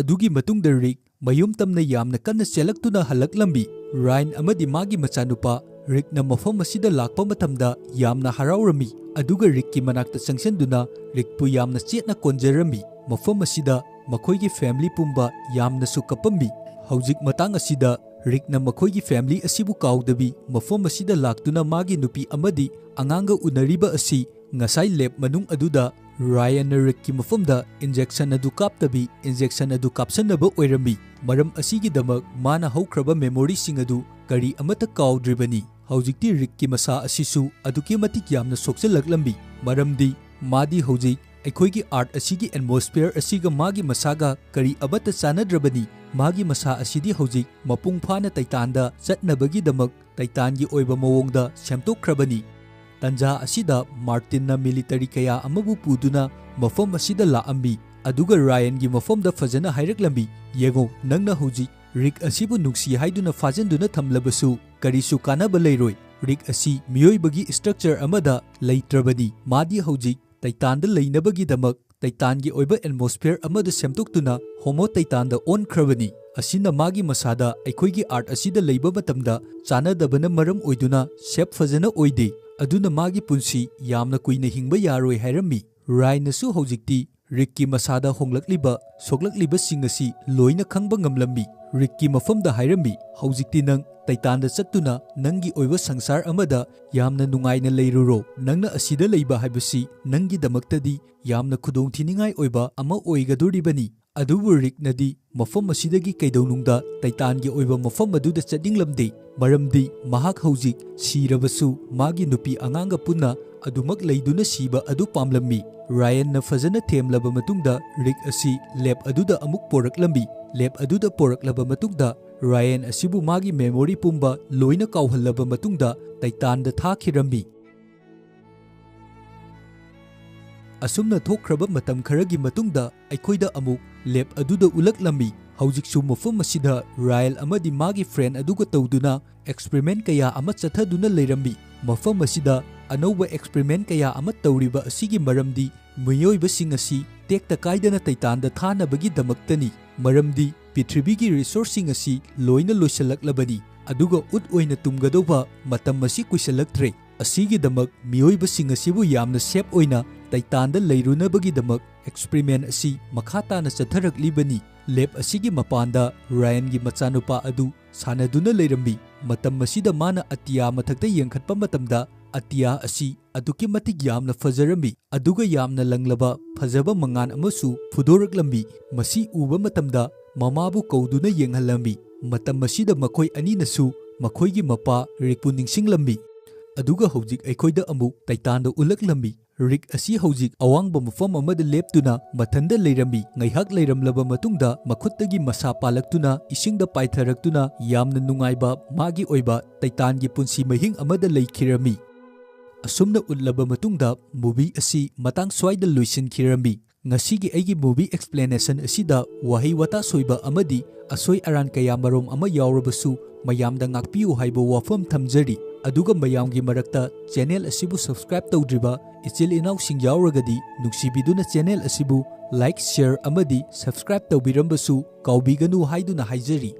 ꯑꯗꯨꯒꯤ ꯃꯇꯨꯡꯗ ꯔꯤꯛ ꯃꯌꯨꯝ ꯇꯝꯅ ꯌꯥꯝꯅ ꯀꯟꯅ ꯆꯦꯜꯂꯛꯇꯨꯅ ꯍꯜꯂꯛꯂꯝꯃꯤ꯫ ꯔꯥꯌꯟ ꯑꯃꯗꯤ ꯃꯥꯒꯤ ꯃꯆꯥꯅꯨꯄꯥ ꯔꯤꯛꯅ ꯃꯐꯝ ꯑꯁꯤꯗ ꯂꯥꯛꯄ ꯃꯇꯝꯗ ꯌꯥꯝꯅ ꯍꯔꯥꯎꯔꯝꯃꯤ, ꯑꯗꯨꯒ ꯔꯤꯛꯀꯤ ꯃꯅꯥꯛꯇ ꯆꯪꯁꯤꯟꯗꯨꯅ ꯔꯤꯛꯄꯨ ꯌꯥꯝꯅ ꯆꯦꯠꯅ ꯀꯣꯟꯖꯔꯝꯃꯤ꯫ ꯃꯐꯝ ꯑꯁꯤꯗ ꯃꯈꯣꯏꯒꯤ ꯐꯦꯃꯤꯂꯤ ꯄꯨꯝꯕ ꯌꯥꯝꯅꯁꯨ ꯀꯞꯄꯝꯃꯤ꯫ ꯍꯧꯖꯤꯛ ꯃꯇꯥꯡ ꯑꯁꯤꯗ ꯔꯤꯛꯅ ꯃꯈꯣꯏꯒꯤ ꯐꯦꯃꯤꯂꯤ ꯑꯁꯤꯕꯨ ꯀꯥꯎꯗꯕꯤ ꯃꯐꯝ ꯑꯁꯤꯗ ꯂꯥꯛꯇꯨꯅ ꯃꯥꯒꯤ ꯅꯨꯄꯤ ꯑꯃꯗꯤ ꯑꯉꯥꯡꯒ ꯎꯅꯔꯤꯕ ꯑꯁꯤ ꯉꯁꯥꯏ ꯂꯦꯕ ꯃꯅꯨꯡ ꯑꯗꯨꯗ ꯔꯥꯌꯟꯅ ꯔꯤꯛꯀꯤ ꯃꯐꯝꯗ ꯏꯟꯖꯦꯛꯁꯟ ꯑꯗꯨ ꯀꯥꯞꯇꯕꯤ, ꯏꯟꯖꯦꯛꯁꯟ ꯑꯗꯨ ꯀꯥꯞꯁꯟꯅꯕ ꯑꯣꯏꯔꯝꯃꯤ꯫ ꯃꯔꯝ ꯑꯁꯤꯒꯤꯗꯃꯛ ꯃꯥꯅ ꯍꯧꯈ꯭ꯔꯕ ꯃꯦꯃꯣꯔꯤꯁꯤꯡ ꯑꯗꯨ ꯀꯔꯤ ꯑꯃꯠꯇ ꯀꯥꯎꯗ꯭ꯔꯤꯕꯅꯤ꯫ ꯍꯧꯖꯤꯛꯇꯤ ꯔꯤꯛꯀꯤ ꯃꯁꯥ ꯑꯁꯤꯁꯨ ꯑꯗꯨꯛꯀꯤ ꯃꯇꯤꯛ ꯌꯥꯝꯅ ꯁꯣꯛꯆꯜꯂꯛꯂꯝꯃꯤ, ꯃꯔꯝꯗꯤ ꯃꯥꯗꯤ ꯍꯧꯖꯤꯛ ꯑꯩꯈꯣꯏꯒꯤ ꯑꯥꯔꯊ ꯑꯁꯤꯒꯤ ꯑꯦꯠꯃꯣꯁꯐꯤꯌꯔ ꯑꯁꯤꯒ ꯃꯥꯒꯤ ꯃꯁꯥꯒ ꯀꯔꯤ ꯑꯃꯠꯇ ꯆꯥꯟꯅꯗ꯭ꯔꯕꯅꯤ꯫ ꯃꯥꯒꯤ ꯃꯁꯥ ꯑꯁꯤꯗꯤ ꯍꯧꯖꯤꯛ ꯃꯄꯨꯡ ꯐꯥꯅ ꯇꯩꯇꯥꯟꯗ ꯆꯠꯅꯕꯒꯤꯗꯃꯛ ꯇꯩꯇꯥꯟꯒꯤ ꯑꯣꯏꯕ ꯃꯑꯣꯡꯗ ꯁꯦꯝꯗꯣꯛꯈ꯭ꯔꯕꯅꯤ꯫ ꯇꯟꯖꯥ ꯑꯁꯤꯗ ꯃꯥꯔꯇꯤꯟꯅ ꯃꯤꯂꯤꯇꯔꯤ ꯀꯌꯥ ꯑꯃꯕꯨ ꯄꯨꯗꯨꯅ ꯃꯐꯝ ꯑꯁꯤꯗ ꯂꯥꯛꯑꯝꯃꯤ, ꯑꯗꯨꯒ ꯔꯥꯌꯟꯒꯤ ꯃꯐꯝꯗ ꯐꯖꯅ ꯍꯥꯏꯔꯛꯂꯝꯃꯤ, "ꯌꯦꯡꯉꯣ, ꯅꯪꯅ ꯍꯧꯖꯤꯛ ꯔꯤꯛ ꯑꯁꯤꯕꯨ ꯅꯨꯡꯁꯤ ꯍꯥꯏꯗꯨꯅ ꯐꯥꯖꯤꯟꯗꯨꯅ ꯊꯝꯂꯕꯁꯨ ꯀꯔꯤꯁꯨ ꯀꯥꯟꯅꯕ ꯂꯩꯔꯣꯏ꯫ ꯔꯤꯛ ꯑꯁꯤ ꯃꯤꯑꯣꯏꯕꯒꯤ ꯁ꯭ꯇ꯭ꯔꯛꯆꯔ ꯑꯃꯗ ꯂꯩꯇ꯭ꯔꯕꯅꯤ꯫ ꯃꯥꯗꯤ ꯍꯧꯖꯤꯛ ꯇꯩꯇꯥꯟꯗ ꯂꯩꯅꯕꯒꯤꯗꯃꯛ ꯇꯩꯇꯥꯟꯒꯤ ꯑꯣꯏꯕ ꯑꯦꯠꯃꯣꯁꯐꯤꯌꯔ ꯑꯃꯗ ꯁꯦꯝꯗꯣꯛꯇꯨꯅ ꯍꯣꯃꯣ ꯇꯩꯇꯥꯟꯗ ꯑꯣꯟꯈ꯭ꯔꯕꯅꯤ꯫ ꯑꯁꯤꯅ ꯃꯥꯒꯤ ꯃꯁꯥꯗ ꯑꯩꯈꯣꯏꯒꯤ ꯑꯥꯔꯊ ꯑꯁꯤꯗ ꯂꯩꯕ ꯃꯇꯝꯗ ꯆꯥꯟꯅꯗꯕꯅ ꯃꯔꯝ ꯑꯣꯏꯗꯨꯅ ꯁꯦꯞ ꯐꯖꯅ ꯑꯣꯏꯗꯦ꯫ ꯑꯗꯨꯅ ꯃꯥꯒꯤ ꯄꯨꯟꯁꯤ ꯌꯥꯝꯅ ꯀꯨꯏꯅ ꯍꯤꯡꯕ ꯌꯥꯔꯣꯏ" ꯍꯥꯏꯔꯝꯃꯤ꯫ ꯔꯥꯌꯟꯅꯁꯨ ꯍꯧꯖꯤꯛꯇꯤ ꯔꯤꯛꯀꯤ ꯃꯁꯥꯗ ꯍꯣꯡꯂꯛꯂꯤꯕ, ꯁꯣꯛꯂꯛꯂꯤꯕꯁꯤꯡ ꯑꯁꯤ ꯂꯣꯏꯅ ꯈꯪꯕ ꯉꯝꯂꯝꯃꯤ꯫ ꯔꯤꯛꯀꯤ ꯃꯐꯝꯗ ꯍꯥꯏꯔꯝꯃꯤ, "ꯍꯧꯖꯤꯛꯇꯤ ꯅꯪ ꯇꯩꯇꯥꯟꯗ ꯆꯠꯇꯨꯅ ꯅꯪꯒꯤ ꯑꯣꯏꯕ ꯁꯪꯁꯥꯔ ꯑꯃꯗ ꯌꯥꯝꯅ ꯅꯨꯡꯉꯥꯏꯅ ꯂꯩꯔꯨꯔꯣ꯫ ꯅꯪꯅ ꯑꯁꯤꯗ ꯂꯩꯕ ꯍꯥꯏꯕꯁꯤ ꯅꯪꯒꯤꯗꯃꯛꯇꯗꯤ ꯌꯥꯝꯅ ꯈꯨꯗꯣꯡꯊꯤꯅꯤꯡꯉꯥꯏ ꯑꯣꯏꯕ ꯑꯃ ꯑꯣꯏꯒꯗꯣꯔꯤꯕꯅꯤ"꯫ ꯑꯗꯨꯕꯨ ꯔꯤꯛꯅꯗꯤ ꯃꯐꯝ ꯑꯁꯤꯗꯒꯤ ꯀꯩꯗꯧꯅꯨꯡꯗ ꯇꯩꯇꯥꯟꯒꯤ ꯑꯣꯏꯕ ꯃꯐꯝ ꯑꯗꯨꯗ ꯆꯠꯅꯤꯡꯂꯝꯗꯦ, ꯃꯔꯝꯗꯤ ꯃꯍꯥꯛ ꯍꯧꯖꯤꯛ ꯁꯤꯔꯕꯁꯨ ꯃꯥꯒꯤ ꯅꯨꯄꯤ ꯑꯉꯥꯡꯒ ꯄꯨꯟꯅ ꯑꯗꯨꯃꯛ ꯂꯩꯗꯨꯅ ꯁꯤꯕ ꯑꯗꯨ ꯄꯥꯝꯂꯝꯃꯤ꯫ ꯔꯥꯌꯟꯅ ꯐꯖꯅ ꯊꯦꯝꯂꯕ ꯃꯇꯨꯡꯗ ꯔꯤꯛ ꯑꯁꯤ ꯂꯦꯕ ꯑꯗꯨꯗ ꯑꯃꯨꯛ ꯄꯣꯔꯛꯂꯝꯃꯤ꯫ ꯂꯦꯕ ꯑꯗꯨꯗ ꯄꯣꯔꯛꯂꯕ ꯃꯇꯨꯡꯗ ꯔꯥꯌꯟ ꯑꯁꯤꯕꯨ ꯃꯥꯒꯤ ꯃꯦꯃꯣꯔꯤ ꯄꯨꯝꯕ ꯂꯣꯏꯅ ꯀꯥꯎꯍꯜꯂꯕ ꯃꯇꯨꯡꯗ ꯇꯩꯇꯥꯟꯗ ꯊꯥꯈꯤꯔꯝꯃꯤ꯫ ꯑꯁꯨꯝꯅ ꯊꯣꯛꯈ꯭ꯔꯕ ꯃꯇꯝ ꯈꯔꯒꯤ ꯃꯇꯨꯡꯗ ꯑꯩꯈꯣꯏꯗ ꯑꯃꯨꯛ ꯂꯦꯕ ꯑꯗꯨꯗ ꯎꯠꯂꯛꯂꯝꯃꯤ꯫ ꯍꯧꯖꯤꯛꯁꯨ ꯃꯐꯝ ꯑꯁꯤꯗ ꯔꯥꯌꯟ ꯑꯃꯗꯤ ꯃꯥꯒꯤ ꯐ꯭ꯔꯦꯟ ꯑꯗꯨꯒ ꯇꯧꯗꯨꯅ ꯑꯦꯛꯁꯄꯔꯤꯃꯦꯟ ꯀꯌꯥ ꯑꯃ ꯆꯠꯊꯗꯨꯅ ꯂꯩꯔꯝꯃꯤ꯫ ꯃꯐꯝ ꯑꯁꯤꯗ ꯑꯅꯧꯕ ꯑꯦꯛꯁꯄꯔꯤꯃꯦꯟ ꯀꯌꯥ ꯑꯃ ꯇꯧꯔꯤꯕ ꯑꯁꯤꯒꯤ ꯃꯔꯝꯗꯤ ꯃꯤꯑꯣꯏꯕꯁꯤꯡ ꯑꯁꯤ ꯇꯦꯛꯇ ꯀꯥꯏꯗꯅ ꯇꯩꯇꯥꯟꯗ ꯊꯥꯅꯕꯒꯤꯗꯃꯛꯇꯅꯤ꯫ ꯃꯔꯝꯗꯤ ꯄ꯭ꯔꯤꯊꯤꯕꯤꯒꯤ ꯔꯤꯁꯣꯔꯁꯁꯤꯡ ꯑꯁꯤ ꯂꯣꯏꯅ ꯂꯣꯏꯁꯤꯜꯂꯛꯂꯕꯅꯤ, ꯑꯗꯨꯒ ꯎꯠ ꯑꯣꯏꯅ ꯇꯨꯝꯒꯗꯧꯕ ꯃꯇꯝ ꯑꯁꯤ ꯀꯨꯏꯁꯤꯜꯂꯛꯇ꯭ꯔꯦ꯫ ꯑꯁꯤꯒꯤꯗꯃꯛ ꯃꯤꯑꯣꯏꯕꯁꯤꯡ ꯑꯁꯤꯕꯨ ꯌꯥꯝꯅ ꯁꯦꯐ ꯑꯣꯏꯅ ꯇꯩꯇꯥꯟꯗ ꯂꯩꯔꯨꯅꯕꯒꯤꯗꯃꯛ ꯑꯦꯛꯁꯄꯔꯤꯃꯦꯟ ꯑꯁꯤ ꯃꯈꯥ ꯇꯥꯅ ꯆꯠꯊꯔꯛꯂꯤꯕꯅꯤ꯫ ꯂꯦꯕ ꯑꯁꯤꯒꯤ ꯃꯄꯥꯟꯗ ꯔꯥꯌꯟꯒꯤ ꯃꯆꯥꯅꯨꯄꯥ ꯑꯗꯨ ꯁꯥꯟꯅꯗꯨꯅ ꯂꯩꯔꯝꯃꯤ꯫ ꯃꯇꯝ ꯑꯁꯤꯗ ꯃꯥꯅ ꯑꯇꯤꯌꯥ ꯃꯊꯛꯇ ꯌꯦꯡꯈꯠꯄ ꯃꯇꯝꯗ, ꯑꯇꯤꯌꯥ ꯑꯁꯤ ꯑꯗꯨꯛꯀꯤ ꯃꯇꯤꯛ ꯌꯥꯝꯅ ꯐꯖꯔꯝꯃꯤ, ꯑꯗꯨꯒ ꯌꯥꯝꯅ ꯂꯪꯂꯕ ꯐꯖꯕ ꯃꯉꯥꯜ ꯑꯃꯁꯨ ꯐꯨꯗꯣꯔꯛꯂꯝꯃꯤ꯫ ꯃꯁꯤ ꯎꯕ ꯃꯇꯝꯗ ꯃꯃꯥꯕꯨ ꯀꯧꯗꯨꯅ ꯌꯦꯡꯍꯜꯂꯝꯃꯤ꯫ ꯃꯇꯝ ꯑꯁꯤꯗ ꯃꯈꯣꯏ ꯑꯅꯤꯅꯁꯨ ꯃꯈꯣꯏꯒꯤ ꯃꯄꯥ ꯔꯤꯛꯄꯨ ꯅꯤꯡꯁꯤꯡꯂꯝꯃꯤ꯫ ꯑꯗꯨꯒ ꯍꯧꯖꯤꯛ ꯑꯩꯈꯣꯏꯗ ꯑꯃꯨꯛ ꯇꯩꯇꯥꯟꯗ ꯎꯠꯂꯛꯂꯝꯃꯤ꯫ ꯔꯤꯛ ꯑꯁꯤ ꯍꯧꯖꯤꯛ ꯑꯋꯥꯡꯕ ꯃꯐꯝ ꯑꯃꯗ ꯂꯦꯞꯇꯨꯅ ꯃꯊꯟꯗ ꯂꯩꯔꯝꯃꯤ꯫ ꯉꯥꯏꯍꯥꯛ ꯂꯩꯔꯝꯂꯕ ꯃꯇꯨꯡꯗ ꯃꯈꯨꯠꯇꯒꯤ ꯃꯁꯥ ꯄꯥꯜꯂꯛꯇꯨꯅ ꯏꯁꯤꯡꯗ ꯄꯥꯏꯊꯔꯛꯇꯨꯅ ꯌꯥꯝꯅ ꯅꯨꯡꯉꯥꯏꯕ ꯃꯥꯒꯤ ꯑꯣꯏꯕ ꯇꯩꯇꯥꯟꯒꯤ ꯄꯨꯟꯁꯤ ꯃꯍꯤꯡ ꯑꯃꯗ ꯂꯩꯈꯤꯔꯝꯃꯤ꯫ ꯑꯁꯨꯝꯅ ꯎꯠꯂꯕ ꯃꯇꯨꯡꯗ movie ꯑꯁꯤ ꯃꯇꯥꯡ ꯁ꯭ꯋꯥꯏꯗ ꯂꯣꯏꯁꯤꯟꯈꯤꯔꯝꯃꯤ꯫ ꯉꯁꯤꯒꯤ ꯑꯩꯒꯤ movie explanation ꯑꯁꯤꯗ ꯋꯥꯍꯩ ꯋꯥꯇꯥ ꯁꯣꯏꯕ ꯑꯃꯗꯤ ꯑꯁꯣꯏ ꯑꯔꯥꯟ ꯀꯌꯥ ꯃꯔꯨꯝ ꯑꯃ ꯌꯥꯎꯔꯕꯁꯨ ꯃꯌꯥꯝꯗ ꯉꯥꯛꯄꯤꯌꯨ ꯍꯥꯏꯕ ꯋꯥꯐꯝ ꯊꯝꯖꯔꯤ꯫ ꯑꯗꯨꯒ ꯃꯌꯥꯝꯒꯤ ꯃꯔꯛꯇ channel ꯑꯁꯤꯕꯨ subscribe ꯇꯧꯗ꯭ꯔꯤꯕ ꯏꯆꯤꯜ ꯏꯅꯥꯎꯁꯤꯡ ꯌꯥꯎꯔꯒꯗꯤ ꯅꯨꯡꯁꯤꯕꯤꯗꯨꯅ channel ꯑꯁꯤꯕꯨ like, share ꯑꯃꯗꯤ subscribe ꯇꯧꯕꯤꯔꯝꯕꯁꯨ ꯀꯥꯎꯕꯤꯒꯅꯨ ꯍꯥꯏꯗꯨꯅ ꯍꯥꯏꯖꯔꯤ꯫